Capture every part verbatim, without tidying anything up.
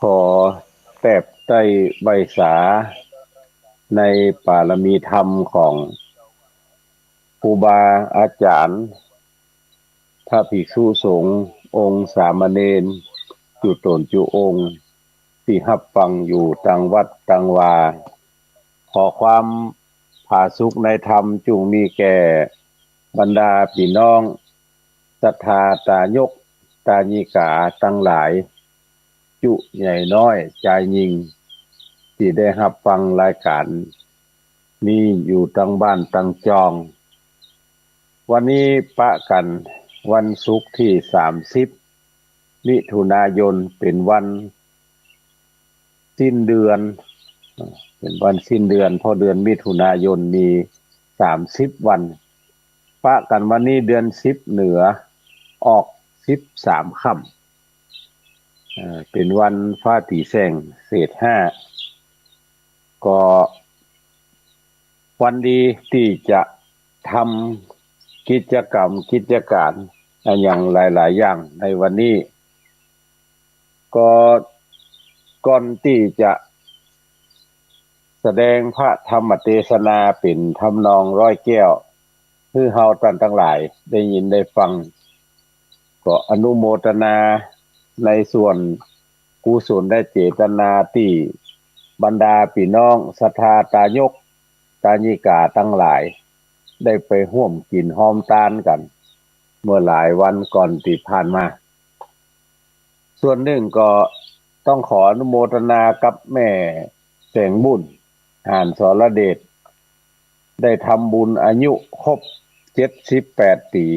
ขอแตบใต้ใบสาในปารมีธรรมของครูบาอาจ๋ารย์ พระภิกษุสงฆ์ องค์สามเณร จุ๊ต๋นจุ๊องค์ ตี้ฮับฟังอยู่ตังวัดตังวา ขอความผาสุกในธรรมจุ่งมีแก่บรรดาปี้น้องศรัทธาตายกตายิกาตังหลาย จุใหญ่น้อยจายญิง ตี้ได้ฮับฟังรายก๋านนี้อยู่ตังบ้านตังจอง วันนี้ปะกั๋นวันศุกร์ตี้สามสิบมิถุนายน เป๋นวันสิ้นเดือน เป๋นวันสิ้นเดือน เพราะเดือนมิถุนายนมีสามสิบวัน ปะกั๋นวันนี้เดือนสิบเหนือออกสิบสามค่ำ เอ่อ เป๋นวันฟ้าตี๋แส่งเศษห้า ก็วันดีตี้จะทำกิจกรรมกิจก๋านอะหยังหลายๆ อย่างในวันนี้ ก็ก่อนตี้จะแสดงพระธรรมเตสนาเป๋นทำนองร้อยแก้ว หื้อเฮาต้านตังหลายได้ยินได้ฟัง ก็อนุโมทนาในส่วนกุศลและเจตนาตี้บรรดาปี้น้องศรัทธาตายกตายิกาตังหลาย ได้ไปฮ่วมกิ๋นฮ่วมตานกั๋น เมื่อหลายวันก่อนตี้ผ่านมา ส่วนนึ่งก็ต้องขออนุโมทนากับแม่แสงบุญ หานสรเดช ได้ทำบุญอายุครบเจ็ดสิบแปดปี๋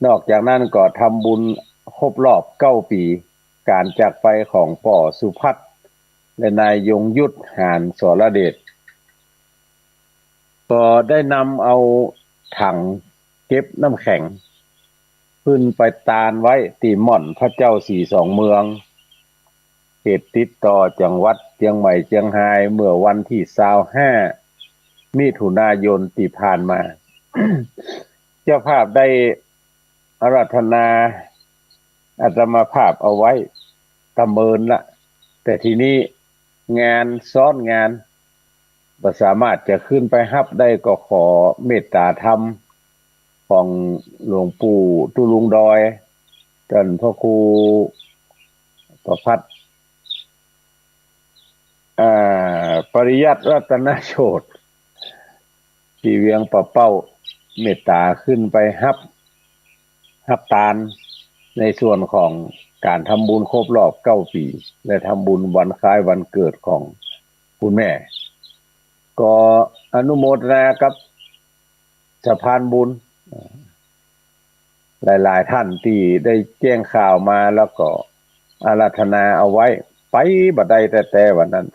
นอกจากนั้นก็ทำบุญครบรอบเก้าปี๋ ก๋านจากไปของป้อสุพัฒน์ และนายยงยุทธ หานสรเดช ก็ได้นำเอาถังเก็บน้ำแข็ง ขึ้นไปตานไว้ตี้ม่อนพระเจ้าสี่สองเมือง เขตติดต่อจังหวัดเจียงใหม่เจียงฮาย เมื่อวันตี้ซาวห้ามิถุนายนตี้ผ่านมา เจ้าภาพได้อาราธนาอาตมาภาพเอาไว้ตะเมินละ แต่ทีนี้งานซ้อนงาน บ่สามารถจะขึ้นไปฮับได้ ก็ขอเมตตาธรรมของหลวงปู่ตุ๊ลุงดอย ต้านพระครูประภัส อ่า ปริยัติรัตนโชติ ตี้เวียงป่าเป้า เมตตาขึ้นไปฮับ ฮับตานในส่วนของก๋านทำบุญครบรอบเก้าปี๋ และทำบุญวันคล้ายวันเกิดของคุณแม่ ก็อนุโมทนากับสะพานบุญ หลายๆ ต้านตี้ได้แจ้งข่าวมา แล้วก็อาราธนาเอาไว้ ไปบ่ได้แต๊ๆ วันนั้น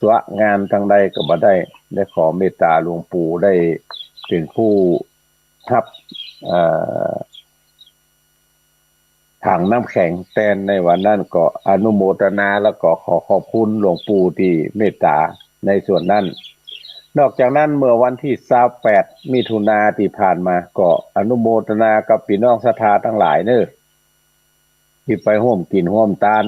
ตั๋วงานตังใดก็บ่ได้ ได้ขอเมตตาหลวงปู่ได้เป๋นผู้ฮับ เอ่อ ถังน้ำแข็งแตนในวันนั้น ก็อนุโมทนา แล้วก็ขอขอบคุณหลวงปู่ตี้เมตตาในส่วนนั้น นอกจากนั้นเมื่อวันตี้ซาวแปดมิถุนาตี้ผ่านมา ก็อนุโมทนากับปี้น้องศรัทธาตังหลายเน่อ ตี้ไปฮ่วมกิ๋นฮ่วมตาน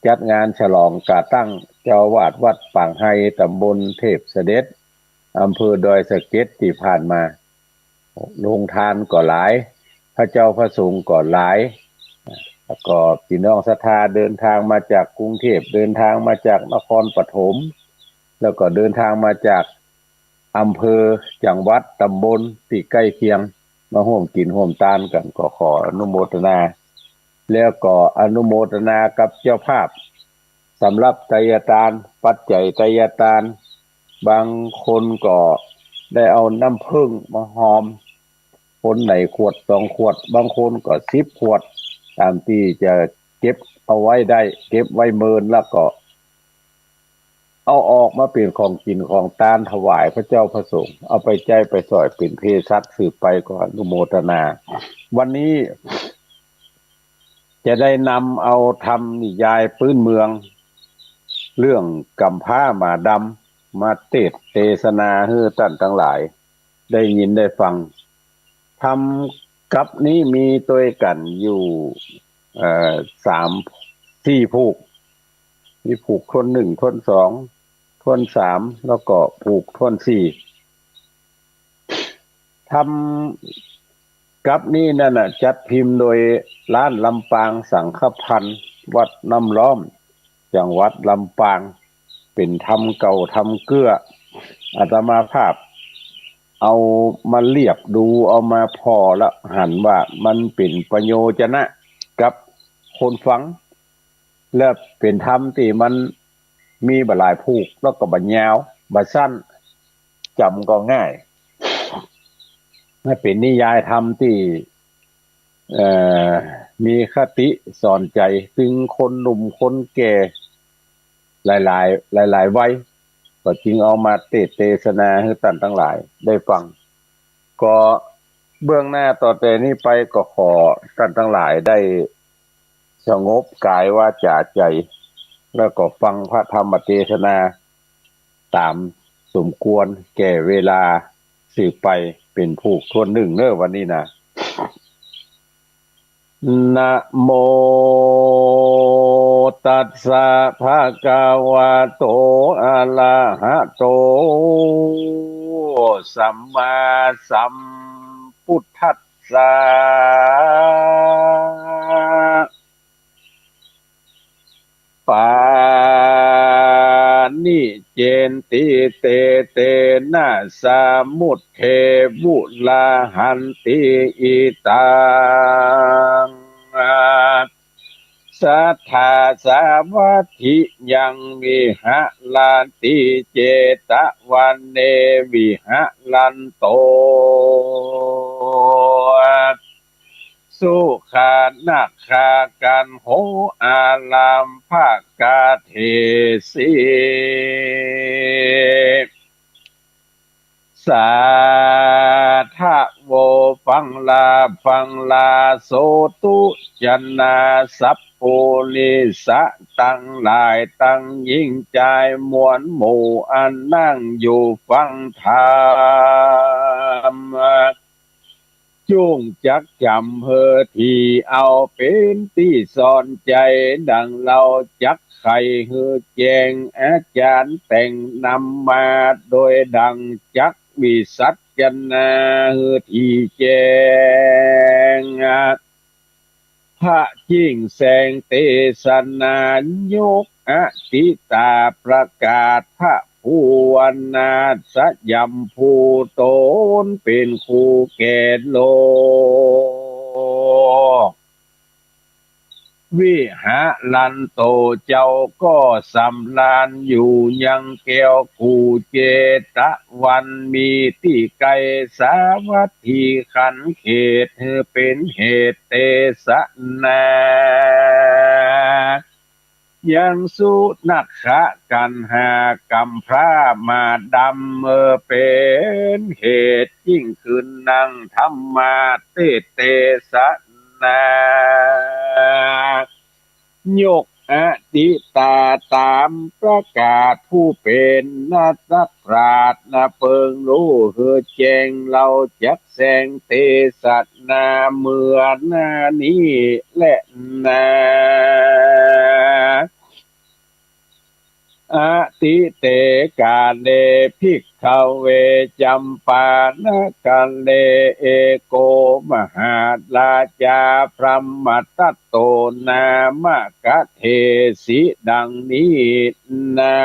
จัดงานฉลองก่าตั้งเจ้าอาวาสวัดปางไฮ ตำบลเทพเสด็จ อำเภอดอยสะเก็ดตี้ผ่านมา โฮงตานก็หลาย พระเจ้าพระสงฆ์ก็หลาย แล้วก็ปี้น้องศรัทธาเดินทางมาจากกรุงเทพฯ เดินทางมาจากนครปฐม แล้วก็เดินทางมาจากอำเภอ จังหวัด ตำบลตี้ใก้เคียง มาฮ่วมกิ๋นฮ่วมตานกั๋น ก็ขออนุโมทนา แล้วก็อนุโมทนากับเจ้าภาพ สำหรับไตรยตาน ปัจจัยไตรยตาน บางคนก็ได้เอาน้ำผึ้งมาหอม คนไหนขวดสองขวด บางคนก็สิบขวด ต๋ามตี้จะเก็บเอาไว้ได้ เก็บไว้เมิน แล้วก็เอาออกมาเป๋นของกิ๋นของตานถวายพระเจ้าพระสงฆ์ เอาไปใจ๊ไปสอยเป๋นเภสัชสืบไป ก็อนุโมทนา วันนี้ จะได้นำเอาธรรมนิยายปื๊นเมือง เรื่องก๋ำพร้าหมาดำ มาเตสน์เตสนาหื้อต้านตังหลายได้ยินได้ฟัง ธรรมกัปนี้มีตวยกั๋นอยู่ เอ่อ สาม สี่ผูก มีผูกถ้วนนึ่ง ถ้วนสอง ถ้วนสาม แล้วก็ผูกถ้วนสี่ ธรรมกัปนี้นั่นน่ะ จัดพิมพ์โดยร้านลำปางสังฆพันธ์ วัดน้ำล้อม จังหวัดลำปาง เป๋นธรรมเก่าธรรมเกื้อ อาตมาภาพเอามาเลียบดู เอามาผ่อแล้วหันว่ามันเป๋นประโยชน์นะกับคนฟัง และเป๋นธรรมตี้มันมีบ่หลายผูก แล้วก็บ่ยาว บ่สั้น จ๋ำก็ง่าย และเป๋นนิยายธรรมตี้ เอ่อ มีคติสอนใจ๋ ตึงคนหนุ่มคนแก่ หลายๆ หลายๆ วัย ก็จึงเอามาเตสน์เตสนาหื้อต้านตังหลายได้ฟัง ก็เบื้องหน้าต่อแต่นี้ไปก็ขอต้านตังหลายได้สงบก๋ายวาจ๋าใจ๋ แล้วก็ฟังพระธรรมเตสนาต๋ามสมควรแก่เวลาสืบไป เป๋นผูกถ้วนนึ่งเน่อวันนี้นะ นะโมตัสสะ ภะคะวะโต อะระหะโต สัมมาสัมพุทธัสสะ ปาณิ เจนติ เต เตนะ สะมุทเท วุระหันติ อิตัง สัทธา สาวัตถิยัง วิหะรันติ เจตะวะเน วิหะรันโต สุขานักขากันโห อารัมภะกาเทสิ สาทะโว ฟังลา ฟังลา โสตุ จนา สัพปุริสะตังหลาย ตังญิ้งจายมวลหมู่ อันนั่งอยู่ฟังธรรม จุ่งจักจ๋ำเฮอถี่ เอาเป๋นตี้สอนใจ๋ ดั่งเฮาจักใค่เฮอแจ้ง อาจ๋ารย์แต่งนำมาโดยดั่งจักวิสัชนาเฮอถี่แจ้ง พระจิ่งแสงเตสนายกอติตาประกาศ พระภูวนาสยำภูตนเป๋นครูแก่โลก วิหะรันโต เจ้าก็สำราญอยู่ยังแก้วกูเจตะวัน มีตี้ไกลสาวัตถีขันเขต เป๋นเหตุเตสนา ยังสุนักขะกัณหา กำพร้าหมาดำ เป๋นเหตุยิ่งขึ้นนักธรรมาเตสน์เตสนา ยกอติตาต๋ามประกาศ ผู้เป๋นนักปราชญ์นะเปิงฮู้หื้อแจ้ง เฮาจักแสดงเตสนาเมื่อหน้านี้แลนา อติเตกาเล ภิกขเว จัมปานคเร เอโก มหาราชา พรหมทัตโต นามะกะเทสิ ดังนี้นา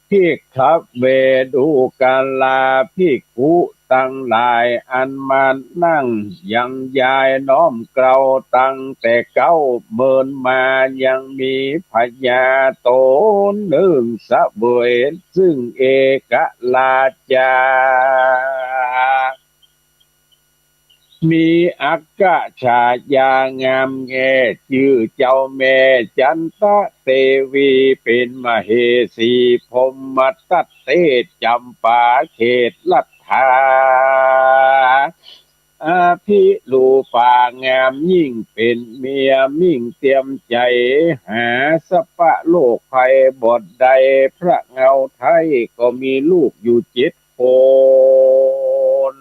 ภิกขเว ดูกราภิกขุตังหลาย อันมานั่งยังยายน้อมเกลาตั้งแต่เก๊าเมินมา ยังมีพญาต๋นนึ่งเสวยซึ่งเอกราชา มีอักขฉายางามแง่ จื้อเจ้าแม่จันตะเตวี เป๋นมเหสีพรหมทัตเตส จัมปาเขตรัฐา อภิรูปางามยิ่ง เป๋นเมียมิ่งเตียมใจ๋ หาสะปะโลกภัยบ่ได้ พระเงาไท้ก็มีลูกอยู่เจ็ดคน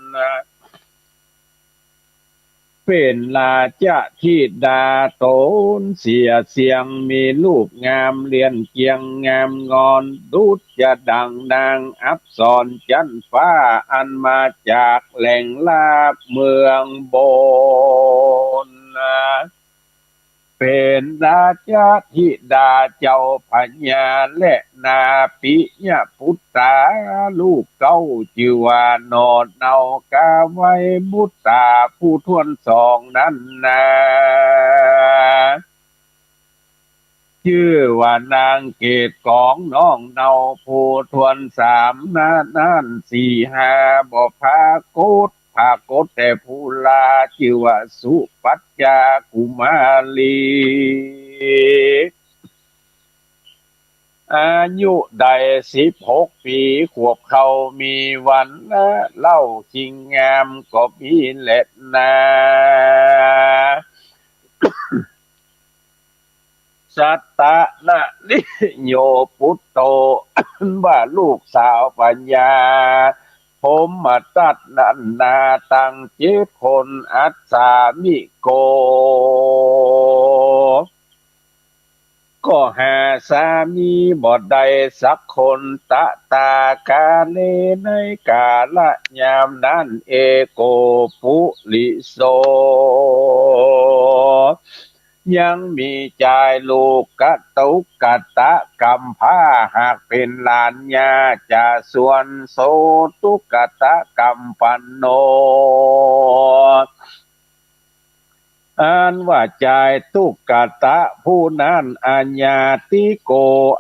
เ เป๋นราชธิดาต๋นเสียเสี้ยง มีรูปงามเลียนเกียงงามงอน ดุจจะดั่งนางอัปสรจั๊นฟ้า อันมาจากแหล่งราบเมืองบน เป๋นราชธิดาเจ้าพญาและนาปิยะปุตตา ลูกเก๊าจื้อว่าหน่อเนา กาไวบุตตาผู้ถ้วนสองนั้นนา จื้อว่านางเกศกองน้องเนา ผู้ถ้วนสามนานั้นสี่ห้า บ่ปรากฏ ปรากฏแต่ผู้หล้า จื้อว่าสุปัจจากุมารี อายุได้สิบหกปี๋ขวบเข้า มีวรรณะเล่าคิงงามก็มีแลนา สัตตนริโยปุตโต อันว่าลูกสาวพญาพรหมทัตนั้นนา ตังเจ็ดคน อัสสามิโก ก็หาสามีบ่ได้สักคน ตะตากาเล ในกาละยามนั้น เอโกปุริโส ยังมีจายลูกกะตุกกะตะกำพร้า หากเป๋นหลานญาจะสวน โสตุกกะตะกำปันโน อันว่าจายตุกกะตะผู้นั้น อาญาติโก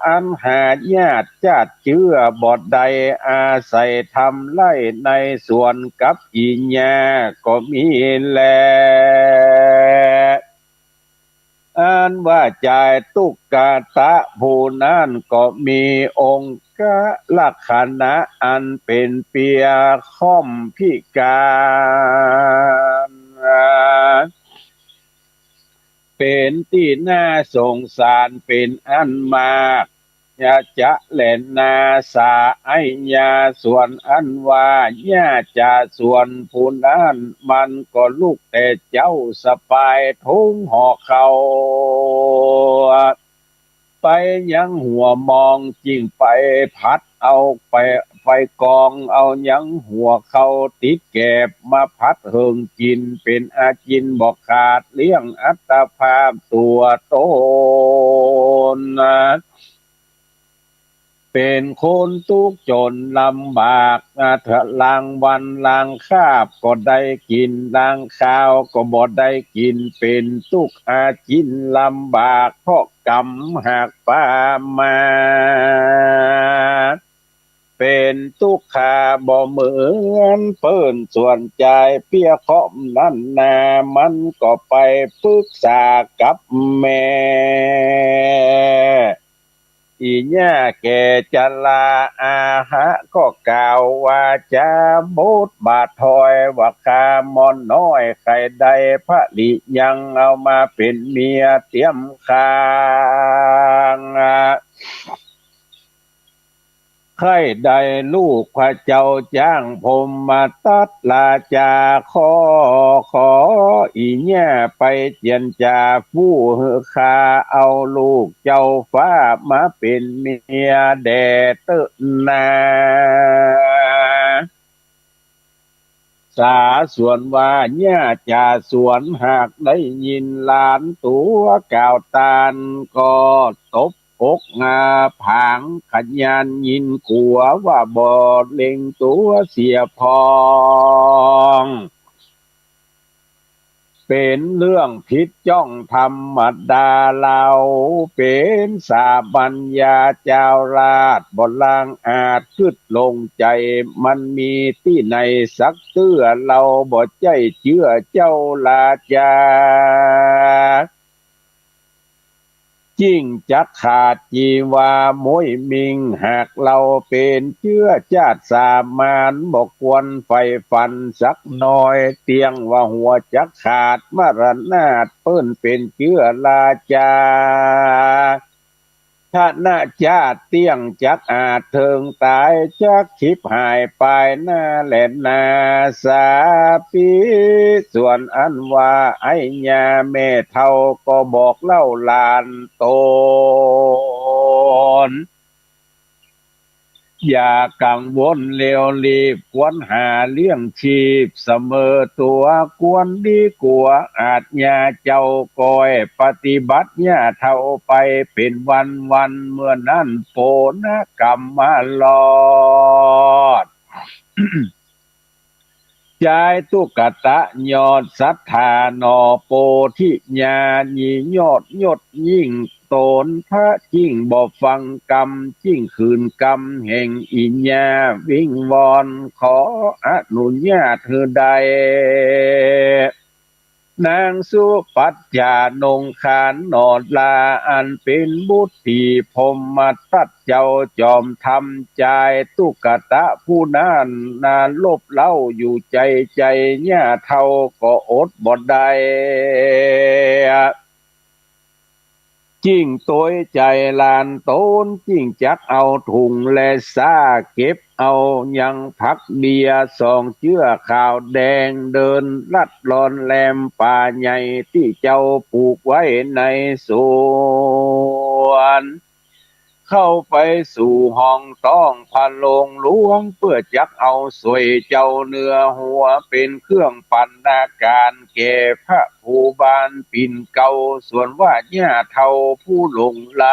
อันหาญาติจาดเจื้อบ่ได้ อาศัยทำไร่ในสวนกับอี่ญาก็มีแล อันว่าจายตุกกะตะผู้นั้นก็มีองคลักษณะอันเป๋นเปียค่อมพิการ เป๋นตี้น่าสงสารเป๋นอันมาก ยะจะแลนา สาไอ้ญาสวนอันว่าญาจะสวนผู้นั้น มันก็ลุกแต่เจ๊าสะปายถุงห่อข้าว ไปยังหัวมอง จึงไปผัดเอาไป ไปกองเอายังหัวข้าวติดแกบ มาผัดเหิงกิ๋น เป๋นอาจิณบ่ขาด เลี้ยงอัตภาพตั๋วต๋น เป๋นคนตุ๊กข์จ๋นลำบาก อ่า ลางวันลางคาบก็ได้กิ๋น ลางคาวก็บ่ได้กิ๋น เป๋นตุ๊กข์อาจิณลำบาก เพราะกรรมหากปามา เป๋นตุ๊กขาบ่เหมือนเปิ้น ส่วนจายเปียค่อมนั้นนา มันก็ไปปึกษากับแม่ อี่ย่าแก่จรา อาหะก็กล่าววาจ๋าบทบาทถอย ว่าข้าม่อนน้อยใค่ได้ภริยัง เอามาเป๋นเมียเตียมข้าง ใค่ได้ลูกพระเจ้าจ๊างพรหมทัตราจา ขอ ขออี่ย่าไปเจียรจ๋า ฟู้หื้อข้าเอาลูกเจ้าฟ้ามาเป๋นเมียแด่เต๊อะนา สาสวนว่า ย่าจ๋าสวน หากได้ยินหลานตั๋วกล่าวตาน ก็ตบอกอาผาง ขะยานยินกั๋ว ว่าบ่เล็งตั๋วเสียพ่อง เป๋นเรื่องผิดจ้องธรรมดา เฮาเป๋นสามัญญาจาวราช บ่ลางอาจกึ๊ดลงใจ๋ มันมีตี้ไหนสักเตื้อ เฮาบ่ใจ้เจื้อเจ้าราจา จิ่งจักขาดจีวาม้วยมิ่ง หากเฮาเป๋นเจื้อจาติสามัญ บ่ควรใฝ่ฝันสักหน้อย เตี้ยงว่าหัวจักขาดมรณาถ เปิ้นเป๋นเจื้อราจา เ ถ้านาจาติเตี้ยงจักอาจเถิงต๋าย จักฉิบหายไปนาแลนา สาปี ส่วนอันว่าไอ้ญาแม่เฒ่าก็บอกเล่าหลานต๋น อย่ากังวลเร็วรีบ ควรหาเลี้ยงชีพเสมอตั๋ว ควรดีกั๋วอาชญาเจ้า ก้อยปฏิบัติญาเฒ่าไปเป๋นวันๆ เมื่อนั้นโปนกรรมมารอด จายตุ๊กตะยอดศรัทธาหนอ โปธิญายิ่งยอดยศยิ่งต๋น พระยิ่งบ่ฟังกำ ยิ่งขืนกำแห่งอิญญา วิงวอนขออนุญาตหื้อได้ นางสุปัจจา นงคานหนอลา อันเป๋นบุตรีพรหมทัตเจ้าจอมธรรม จายตุ๊กตะผู้นั้นนาลบเล้าอยู่ใจ๋ใจ๋ ญาเฒ่าก็อดบ่ได้ ยิ่งตวยใจ๋หลานต๋น ยิ่งจักเอาถุงและซ้าเก็บเอายังผักเบี้ยสองเจื้อขาวแดง เดินลัดลอนแลมป่าใหญ่ตี้เจ้าปลูกไว้ในสวน เข้าไปสู่ห้องต้องพระโรงหลวง เปื้อจักเอาสวยเจ้าเหนือหัว เป๋นเครื่องปัณณาการแก่พระผู้บานปิ่นเกล้า ส่วนว่าญาเฒ่าผู้หลงใหล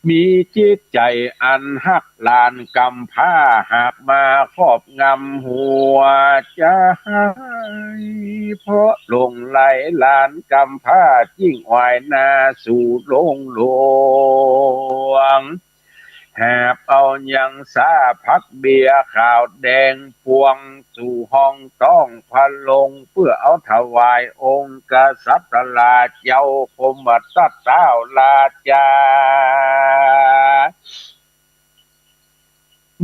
มีจิตใจ๋อันฮักหลานกำพร้า หากมาครอบงำหัวใจ๋ เพราะหลงใหลหลานกำพร้า ยิ่งไหว้หน้าสู่โรงหลวง หาบเอายังซ้าผักเบี้ยขาวแดง ปวงสู่ห้องต้องพระโรง เปื้อเอาถวายองค์กษัตราเจ้าพรหมทัตเจ้าราชา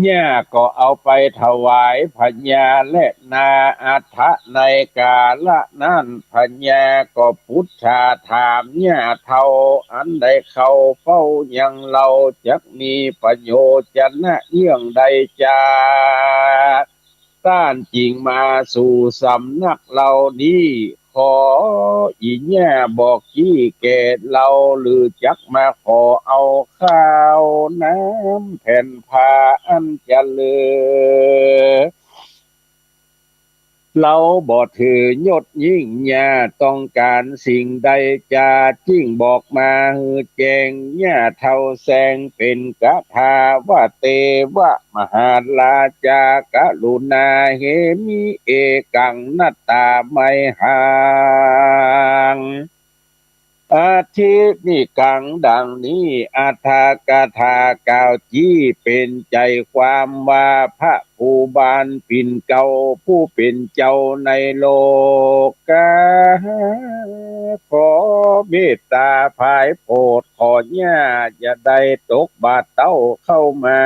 ญาก็เอาไปถวายพญาและนา อัฏฐะในกาละนั้น พญาก็ปรึกษาถามญาเฒ่า อันได้เข้าเฝ้ายังเฮา จักมีประโยชน์จะนะเยื่องใดจา ต้านจึงมาสู่สำนักเฮานี้ ขออิญญาบอกจี้แก่เฮา หรือจักมาขอเอาข้าวน้ำแผ่นผ้าอันจะเหลือ เฮาบ่ถือยศยิ่ง ญาต้องก๋านสิ่งใดจา จึ่งบอกมาหื้อแจ้ง ญาเฒ่าแสงเป๋นคาถาว่า เตวะมหาราชากรุณาเหมิ เอกัง นัตตาไมหัง อธิมิกัง ดังนี้ อัฏฐกาถากล่าวจี้เป๋นใจ๋ความว่า พระผู้บานปิ่นเกล้าผู้เป๋นเจ้าในโลกา ขอเมตตาผายโผด ขอญาอย่าได้ตกบาดเต้าเข้ามา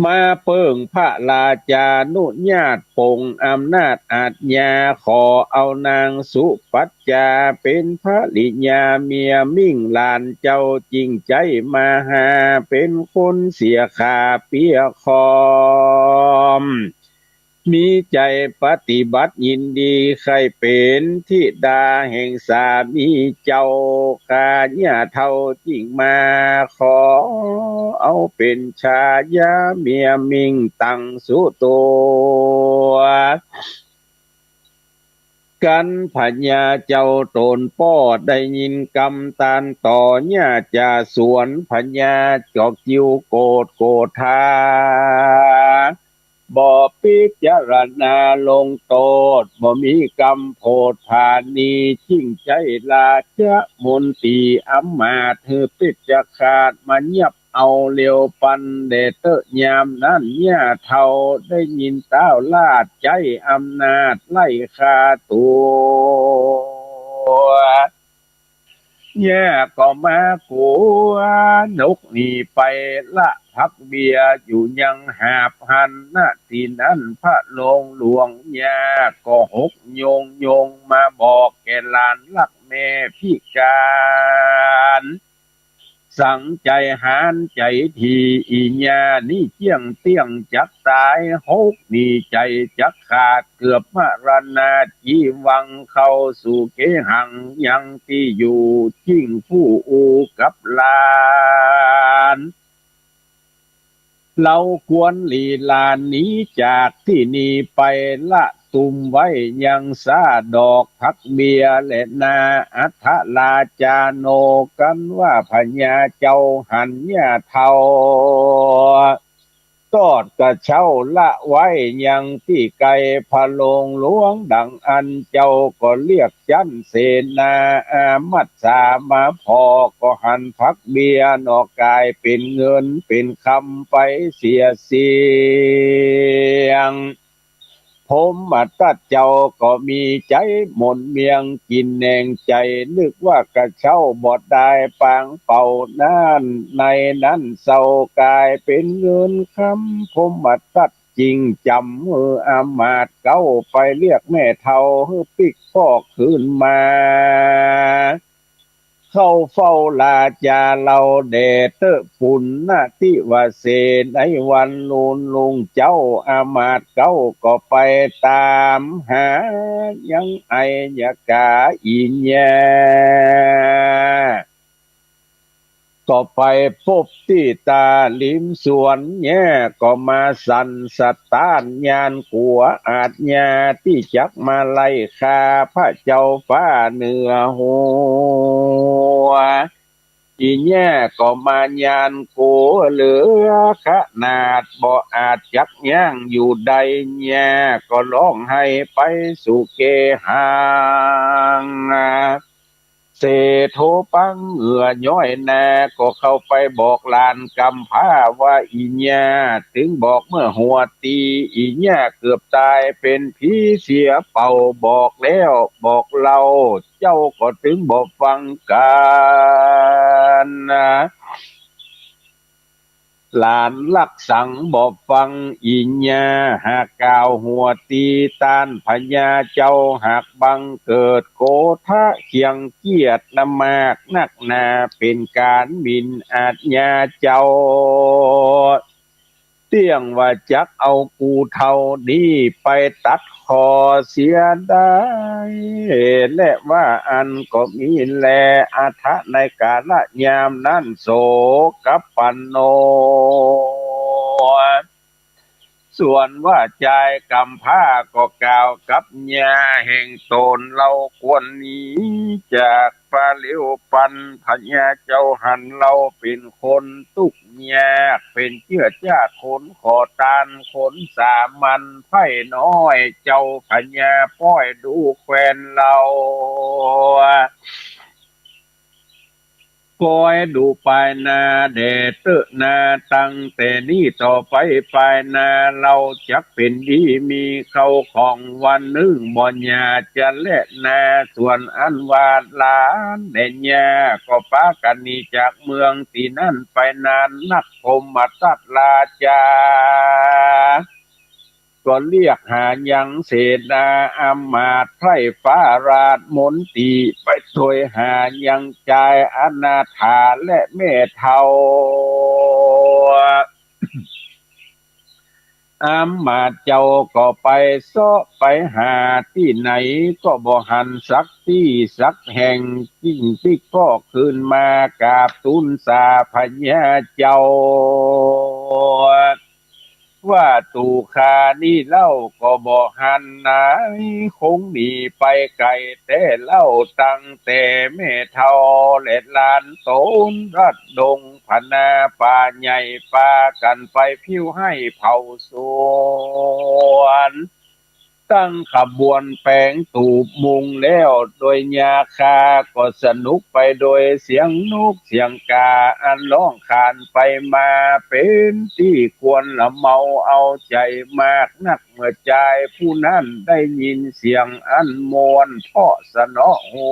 มาเปิ้งพระราชานุญาตปลงอำนาจอาชญา ขอเอานางสุปัจจาเป๋นภริยาเมียมิ่งหลานเจ้า จึ่งใจ๊มาหาเป๋นคนเสียขาเปี้ยคอม มีใจ๋ปฏิบัติยินดีใค่เป๋นธิดาแห่งสามีเจ้า ข้าญาเฒ่าจึ่งมาขอเอาเป๋นชายาเมียมิ่งตังสุตัว กันพญาเจ้าต๋นป้อได้ยินกำตันต่อ ญาจ่าสวนพญาก็กิ้วโกรธโกธา บ่พิจารณาลงโต้ษ บ่มีกำโผดผาณี จึ่งใจ๊ราชมนตรีอำมาตย์หื้อเพชฌฆาตมายับเอาเร็วปันแล เต๊อะยามนั้นญาเฒ่าได้ยินต้าวราชใจ๊อำนาจไล่ฆ่าตั๋ว ญาก็มากั๋ว นกหนีไปละผักเบี้ยอยู่ยังหาบหั้น ณ ตี้นั้นพระโรงหลวง ญาก็หกโยงโยงมาบอกแก่ หลานฮักแม่พิก๋าน สังใจ๋หานใจ๋ตี้ อี่ญานี้เจียงเตี้ยงจักต๋าย หกนี้ใจ๋จักขาด เกือบมรณาจีวัง เข้าสู่เกหัง ยังตี้อยู่ จิ่งฟู่อู้กับหลาน เฮาควรหลีหลานหนีจากตี้นี่ไป ละตุ้มไว้ยังสาดอกผักเบี้ยแลนา อัฏฐราชาโน กันว่าพญาเจ้าหันหญ้าเฒ่า ตอดกระเช้าละไว้ยังตี้ไก๋ พระโรงหลวงดังอั้น เจ้าก็เรียกจั๊นเสนา อามัสสามาผ่อ ก็หันผักเบี้ยหนอกก๋ายเป๋นเงินเป๋นคำไปเสียเสี้ยง พรหมทัตเจ้าก็มีใจ๋หม่นเมียง กิ๋นแหนงใจ๋ นึกว่ากระเช้าบ่ได้ปางเป่านั้น ในนั้นเซาก๋ายเป๋นเงินคำ พรหมทัตจิ่งจ๋ำหื้ออามาตย์เก๊าไปเรียกแม่เฒ่าหื้อปิ๊กปอกคืนมา เข้าเฝ้าราชาเฮาแด่เต๊อะปุณณทิวเส ในวันลูนรุ่งเจ๊า อามาตย์เก๊าก็ไปต๋ามหายังอัยยกาอี่ญา ก็ไปปบตี้ต๋าริมสวน แย่ก็มาสั่นสะต๊าน ย้านกั๋วอาชญาตี้จักมาไล่ฆ่าพระเจ้าฟ้าเหนือหัว อี่ญาก็มาย้านกั๋วเหลือขนาด บ่อาจจักยั้งอยู่ได้ ญาก็ฮ้องไห้ไปสู่เกหัง เสโถปังเหงื่อย้อยนา ก็เข้าไปบอกหลานกำพร้าว่า อี่ญาตึงบอกเมื่อหัวตี้ อี่ญาเกือบต๋ายเป๋นผีเสียเป่า บอกแล้วบอกเล่า เจ้าก็ตึงบ่ฟังกั๋น หลานฮักสังบ่ฟังอี่ญา หากกล่าวหัวตี้ต้านพญาเจ้า หากบังเกิดโกธะเคียงเคียดนะมากนักหนา เป๋นก๋านหมิ่นอาชญาเจ้า เตี้ยงว่าจักเอากู่เฒ่านี้ไปตัดคอเสียได้ และว่าอั้นก็มีแล อัฏฐะในกาละยามนั้น โสกัปปันโน ส่วนว่าจายกำพร้าก็กล่าวกับญาแห่งต๋น เฮาควรหนีจากป่าเร็วปัน พญาเจ้าหันเฮาเป๋นคนตุ๊กข์ยาก เป๋นเจื้อจ้าดคนขอตาน คนสามัญไพร่น้อย เจ้าพญาป้อยดูแควนเฮา คอยดูปายหน้าแด่เต๊อะนา ตั้งแต่นี้ต่อไปปายหน้า เฮาจักเป๋นดีมีเข้าของ วันนึ่งบ่หยาจะแลนา ส่วนอันว่าหลานแด่ญา ก็ปากั๋นหนีจากเมืองตี้นั้นไปนานนัก พรหมทัตราชา ก็เรียกหายังเสนาอามาตย์ไพร่ฟ้าราชมนตรี ไปโตยหายังจายอนาถาและแม่เฒ่า อามาตย์เจ้าก็ไปเซาะไปหาตี้ไหน ก็บ่หันสักตี้สักแห่ง จิ่งปิ๊กปอกคืนมากราบตู๋นสาพญาเจ้า ว่าตั๋วข้านี้เล่าก็บ่หันไหน คงหนีไปไก๋แต๊เล่า ตั้งแต่แม่เฒ่าและหลานต๋น รัดดงผานาป่าใหญ่ ปากั๋นไปผิวไฮ่เผาสวน ตั้งขบวนแป๋งตูบมุ่งแล้ว โดยยาคาก็สนุกไปโดยเสียงนกเสียงก๋า อันฮ้องขานไปมา เป๋นตี้ควรละเมาเอาใจ๋มากนัก เมื่อจายผู้นั้นได้ยินเสียงอันม่วนเพราะสนอหู